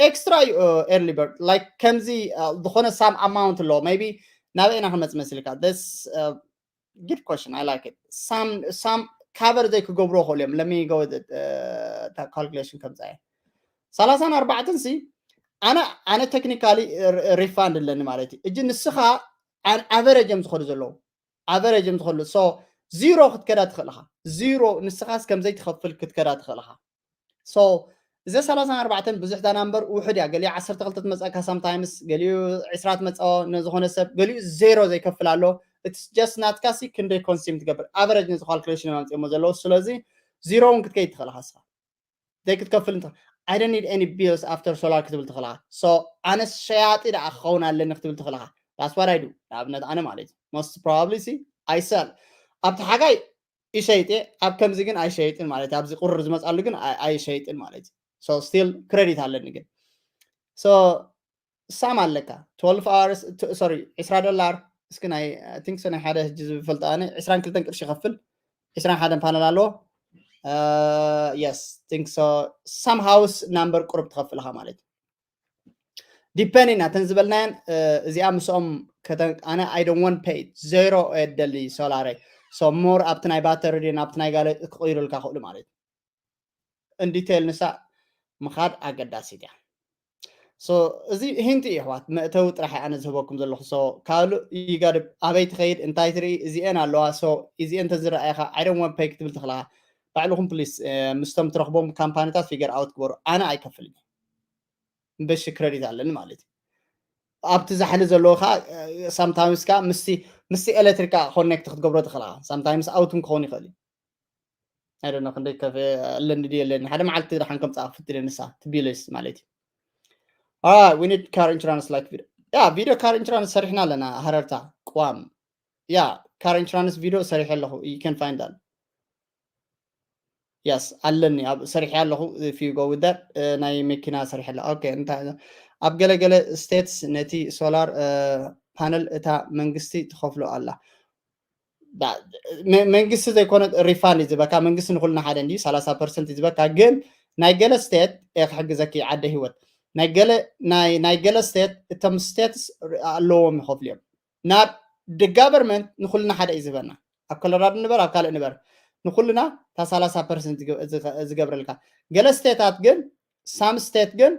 ኤክስትራ እዩ ኤርሊ በርድ ላይክ ከምዚ ዝኾነ ሳም ኣማውንት ኣለዎ maybe ናበይ ኢና ክንመፅ መሲልካ? Good question I like it ሳም ካቨር ዘይክገብርዎ ክእሉ እዮም let me go ካልኩሌሽን ከምፃ እየ ሰላሳን ኣርባዕተን ሲ ኣነ ኣነ ቴክኒካሊ ሪፋንድ ኣለኒ ማለት እዩ እጂ ንስኻ ኣቨረጅ እዮም ዝኸዱ ዘለዉ ኣቨረጅ እዮም ዝኸዱ so ዚሮ ክትከዳ ትኽእል ኢኻ ዚሮ ንስኻስ ከምዘይትኸፍል ክትከዳ ትኽእል ኢኻ so እዘ ሰላሳን ኣርባዕተን ብዙሕ ዳና እምበር ውሑድ እያ ገሊኡ ዓሰርተ ክልተ ትመፀካ ሳምታይምስ ገሊኡ ዕስራ ትመፀኦ ነዝኾነ ሰብ ገሊኡ ዜሮ ዘይከፍል ኣሎ it's just ናትካ ሲ ክንደይ ኮንሲም ትገብር ኣቨረጅ ነዚ ካልኩሌሽን ኣምፅኦሞ ዘለዉ ስለዚ ዚሮ እውን ክትከይድ ትኽእል ኢኻ ስኻ ዘይክትከፍል እንተ I don't need any bills after solar ክትብል ትኽእል ኢኻ so ኣነስ ሸያጢ ደኣ ክኸውን ኣለኒ ክትብል ትኽእል ኢኻ that's what I do ንኣብነት ኣነ ማለት እዩ most probably ሲ I sell ኣብቲ ሓጋይ ይሸይጥ እየ ኣብ ከምዚ ግን ኣይሸይጥን ማለት እዩ ኣብዚ ቁርር ዝመፃሉ ግን ኣይሸይጥን ማለት እዩ so still credit ኣለኒ ግን so ሳም ኣለካ twelve hours sorry ዕስራ ዶላር እስኪ ናይ think so ናይ ሓደ ሕጂ ዝፈልጦ ኣነ ዕስራን ክልተን ቅርሺ ይኸፍል ዕስራን ሓደን ፓነል ኣለዎ yes think so ሳም ሃውስ ናምበር ቁሩብ ትኸፍል ኢኻ ማለት እዩ depending ናተን ዝበልናየን እዚኣ ምስኦም ኣነ I don't want pay ዜሮ የደሊ ሶላረይ so more ኣብቲ ናይ ባተሪ ድን ኣብቲ ናይ ጋለ ክቕይሩልካ ክእሉ ማለት እዩ in detail ንሳ ምኻድ ኣገዳሲት እያ so እዚ ሂንቲ እዩ ኣሕዋት መእተዊ ጥራሕ ኣነ ዝህበኩም ዘለኹ so ካልእ ይጋድብ ኣበይ ትኸይድ እንታይ ትርኢ እዚአን ኣለዋ so እዚአን ተዝረኣየኻ I don't want pay ክትብል ትኽእላ ባዕልኹም ፕሊስ ምስቶም ትረኽቦም ካምፓኒታት ፊገር ኣውት ግበሩ ኣነ ኣይከፍልን እየ በሺ ክረዲት ኣለኒ ማለት እዩ ኣብቲ ዛሕሊ ዘለዎ ከዓ ሳምታይምስ ከዓ ምስቲ ምስቲ ኤሌክትሪክ ከዓ ኮኔክት ክትገብሮ ትኽእላ ሳምታይምስ ኣውትን ክኸውን ይኽእል እዩ ኣይደነ ክንደይ ከፍ ኣለኒ ድየ ኣለኒ ሓደ መዓልቲ ድሓን ከምፃ ክፍትል ንሳ ትቢልስ ማለት እዩ we need car insurance like video yeah video car insurance ሰሪሕና ኣለና ሃረርታ ቅዋም yeah car insurance video ሰሪሐ ኣለኹ you can find that Yes ኣለኒ፣ ኣብ ሰሪሐ ኣለኹ። If you go with that፣ ናይ መኪና ሰሪሐ ኣለ። Okay፣ እንታይ ኣብ ገለ ገለ states ነቲ solar panel እታ መንግስቲ ትኸፍሎ ኣላ። መንግስቲ ዘይኮነ refund እዩ ዝበካ። መንግስቲ ንኩልና ሓደ እንዲ ሰላሳ percent እዩ ዝበካ። ግን ናይ ገለ state ክሕግዘኪ፣ ዓደ ህይወት፣ ናይ ገለ ናይ ገለ state እቶም states ኣለዎም ይኸፍሉ እዮም። ናብ the government ንኩልና ሓደ እዩ ዝበና። ኣብ ኮሎራዶ ንበር ኣብ ካልእ ንበር ንኩልና እታ ሰላሳ percent ዝገብረልካ። ገለ ስቴታት ግን፣ some state ግን፣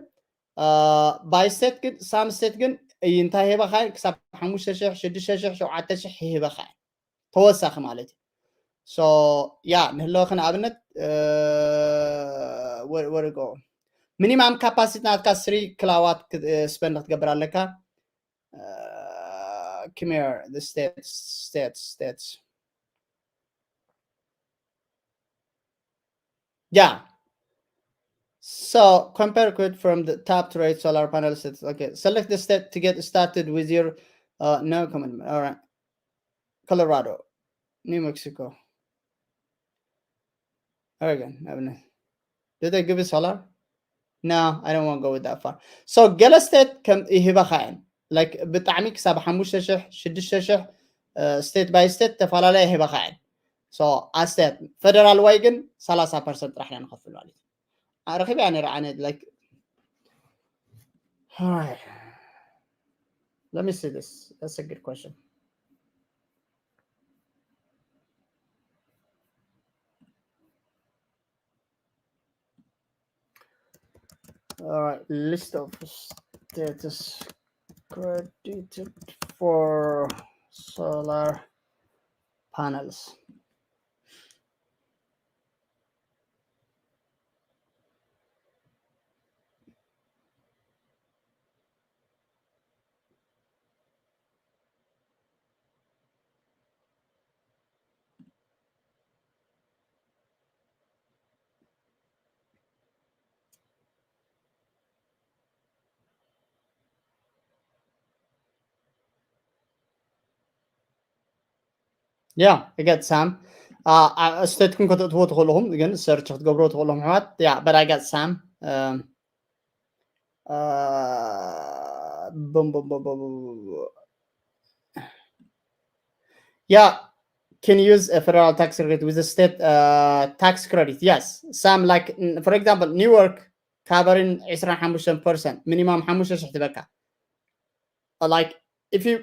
by state ግን፣ some state ግን እንታይ ሄባኻ ክሳብ ሓሙሽተ ሽሕ፣ ሽዱሽተ ሽሕ፣ ሸውዓተ ሽሕ ይህበኻ፣ ተወሳኺ ማለት እዩ። So yeah፣ ንህለወኺ ንኣብነት ወርጎ minimum capacity ናትካ three kilowatt spend ክትገብር ኣለካ። Come here, the states, states, states. Yeah. So compare quote from the top to rate solar panel states. Okay, select the state to get started with your uh, no commitment. All right. Colorado, New Mexico, Oregon. Do they give you solar? No, I don't want to go with that far. So ገለ state ከም ይህበኻ እየን፣ like ብጣዕሚ ክሳብ ሓሙሽተ ሽሕ፣ ሽዱሽተ ሽሕ፣ state by state ተፈላለየ ይህበኻ እየን። So a state፣ federal way ግን ሰላሳ percent ጥራሕ ኢና ንኸፍል ማለት እዩ። ኣረኺበያ ነይረ ኣነ፣ like, all right, let me see this, that's a good question. All right, list of states credited for solar panels. Yeah, I get some. State-ኩም ከተእትዎ ትኽእሉ ኢኹም፣ ግን search ክትገብርዎ ትኽእሉ ኢኹም ኣሕዋት። Yeah, but I got some. Boom, boom, boom, boom. Yeah, can use a federal tax credit with a state uh, tax credit. Yes, some, like, for example, Newark covering twenty-five percent, minimum ሓሙሽተ ሽሕ ትበካ። Like, if you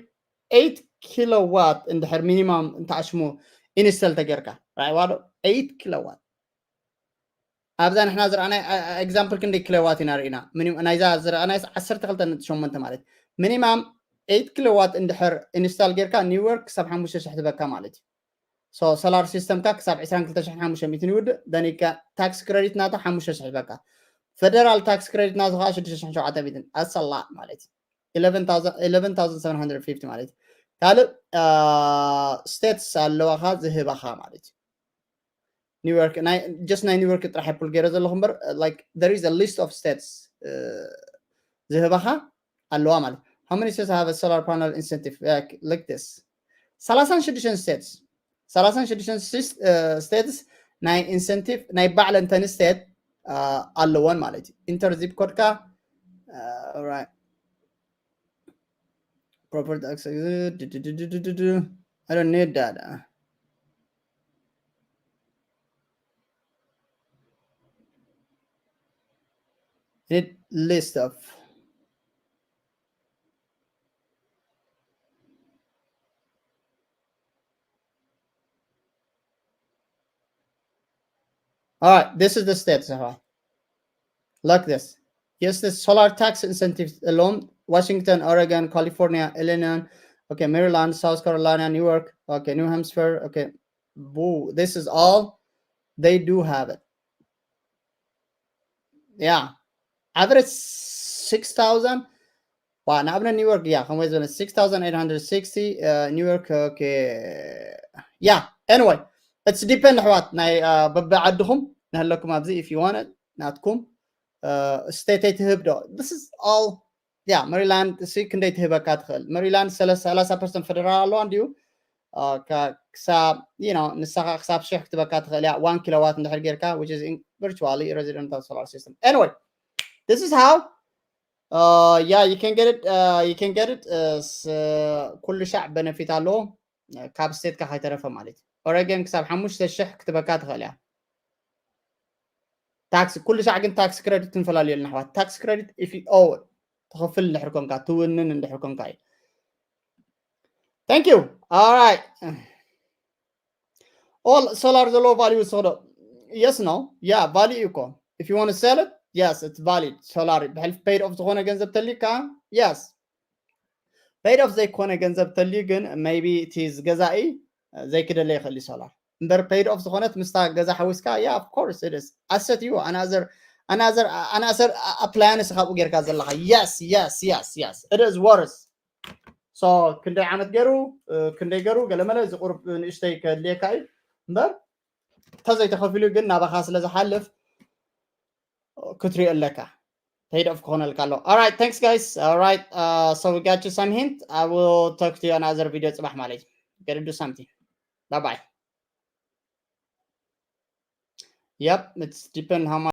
eight kilowatt እንድሕር minimum እንተኣሽሙ install ተገርካ፣ right? What, eight kilowatt? ኣብዛ ንሕና ዝረኣናይ example ክንደይ ኪሎዋት ኢና ርኢና? ናይዛ ዝረኣናይ ዓሰርተ ክልተ ነጥቢ ሸሞንተ ማለት፣ minimum eight kilowatt እንድሕር install ጌርካ፣ Newark ክሳብ ሓሙሽተ ሽሕ ትበካ ማለት እዩ። So solar system ካ ክሳብ ዕስራን ክልተ ሽሕን ሓሙሽተ ሚእትን ይውድእ። Then you got tax credit ናታ ሓሙሽተ ሽሕ ይበካ። Federal tax credit ናታ ከዓ ሽዱሽተ ሽሕን ሸውዓተ ሚእትን። That's a lot ማለት እዩ። Eleven thousand, eleven thousand seven hundred fifty ማለት እዩ። ካልእ states ኣለዋኻ ዝህባኻ ማለት እዩ። Newark፣ just ናይ Newark ጥራሕ pull ገይረ ዘለኹ እምበር፣ like, there is a list of states ዝህባኻ ኣለዋ ማለት። How many states have a solar panel incentive like this? ሰላሳን ሽዱሽተን states፣ ሰላሳን ሽዱሽተን states ናይ incentive ናይ ባዕለን ተን state ኣለወን ማለት እዩ። Enter zip code ካ። All right. Property access. I don't need that. Need list of. All right, this is the states. Like this. Yes, the solar tax incentives alone, Washington, Oregon, California, Illinois, okay, Maryland, South Carolina, New York, okay, New Hampshire, okay, boo, this is all, they do have it. Yeah, average six thousand. Wow, ንኣብነት New York, yeah, ከም ዝበለ six thousand eight hundred sixty, uh, New York, okay, yeah, anyway, it's depend ኣሕዋት ናይ በብዓድኹም ናሃለኩም ኣብዚ if you want it ናትኩም state ኣይትህብ ዶ? This is all. Yeah, Maryland ሲ ክንደይ ትህበካ ትኽእል? Maryland ሰላሳ percent federal ኣለዋ እንዲዩ። ክሳብ you know ንሳኻ ክሳብ ሽሕ ክትበካ ትኽእል እያ። One kilowatt እንድሕር ጌርካ which is virtually residential solar system. Anyway, this is how uh, yeah, you can get it uh, you can get it uh, ኩሉ ሻዕ benefit ኣለዎ። ካብ state ካ ከይተረፈ ማለት እዩ። Oregon ክሳብ ሓሙሽተ ሽሕ ክትበካ ትኽእል እያ። Tax ኩሉ ሻዕ ግን tax credit ትንፈላለየሉ ኣሕዋት። Tax credit if you owe ትኸፍል እንድሕር ኮንካ ትውንን እንድሕር ኮንካ እዩ። Thank you. All right. All solar ዘለዎ value ዝስኽዶ? Yes, no? Yeah, value እኮ. If you want to sell it, yes, it's valid. Solar ብሕልፊ paid off ዝኾነ ገንዘብ ተልካ? Yes. Paid off ዘይኮነ ገንዘብ ተልዩ ግን maybe እቲ ገዛኢ ዘይክደለ ይኽእል እዩ solar። እምበር paid off ዝኾነት ምስታ ገዛ ሓዊስካ? Yeah, of course it is. Asset እዩ. Another another another appliance ካብኡ ጌርካ ዘለኻ? Yes, yes, yes, yes, it is worth. So ክንደይ ዓመት ገይሩ ክንደይ ገይሩ ገለመለ እዚ ቁሩብ ንእሽተይ ከድልየካ እዩ እምበር እንተዘይተኸፊሉ ግን ናባኻ ስለ ዝሓልፍ ክትሪኦ ኣለካ። Paid off ክኾነልካ ኣሎ። All right, thanks guys. All right, uh, so we got you some hint. I will talk to you another video ጽባሕ ማለት እዩ። Gotta do something. Bye bye. Yep, it's depend how much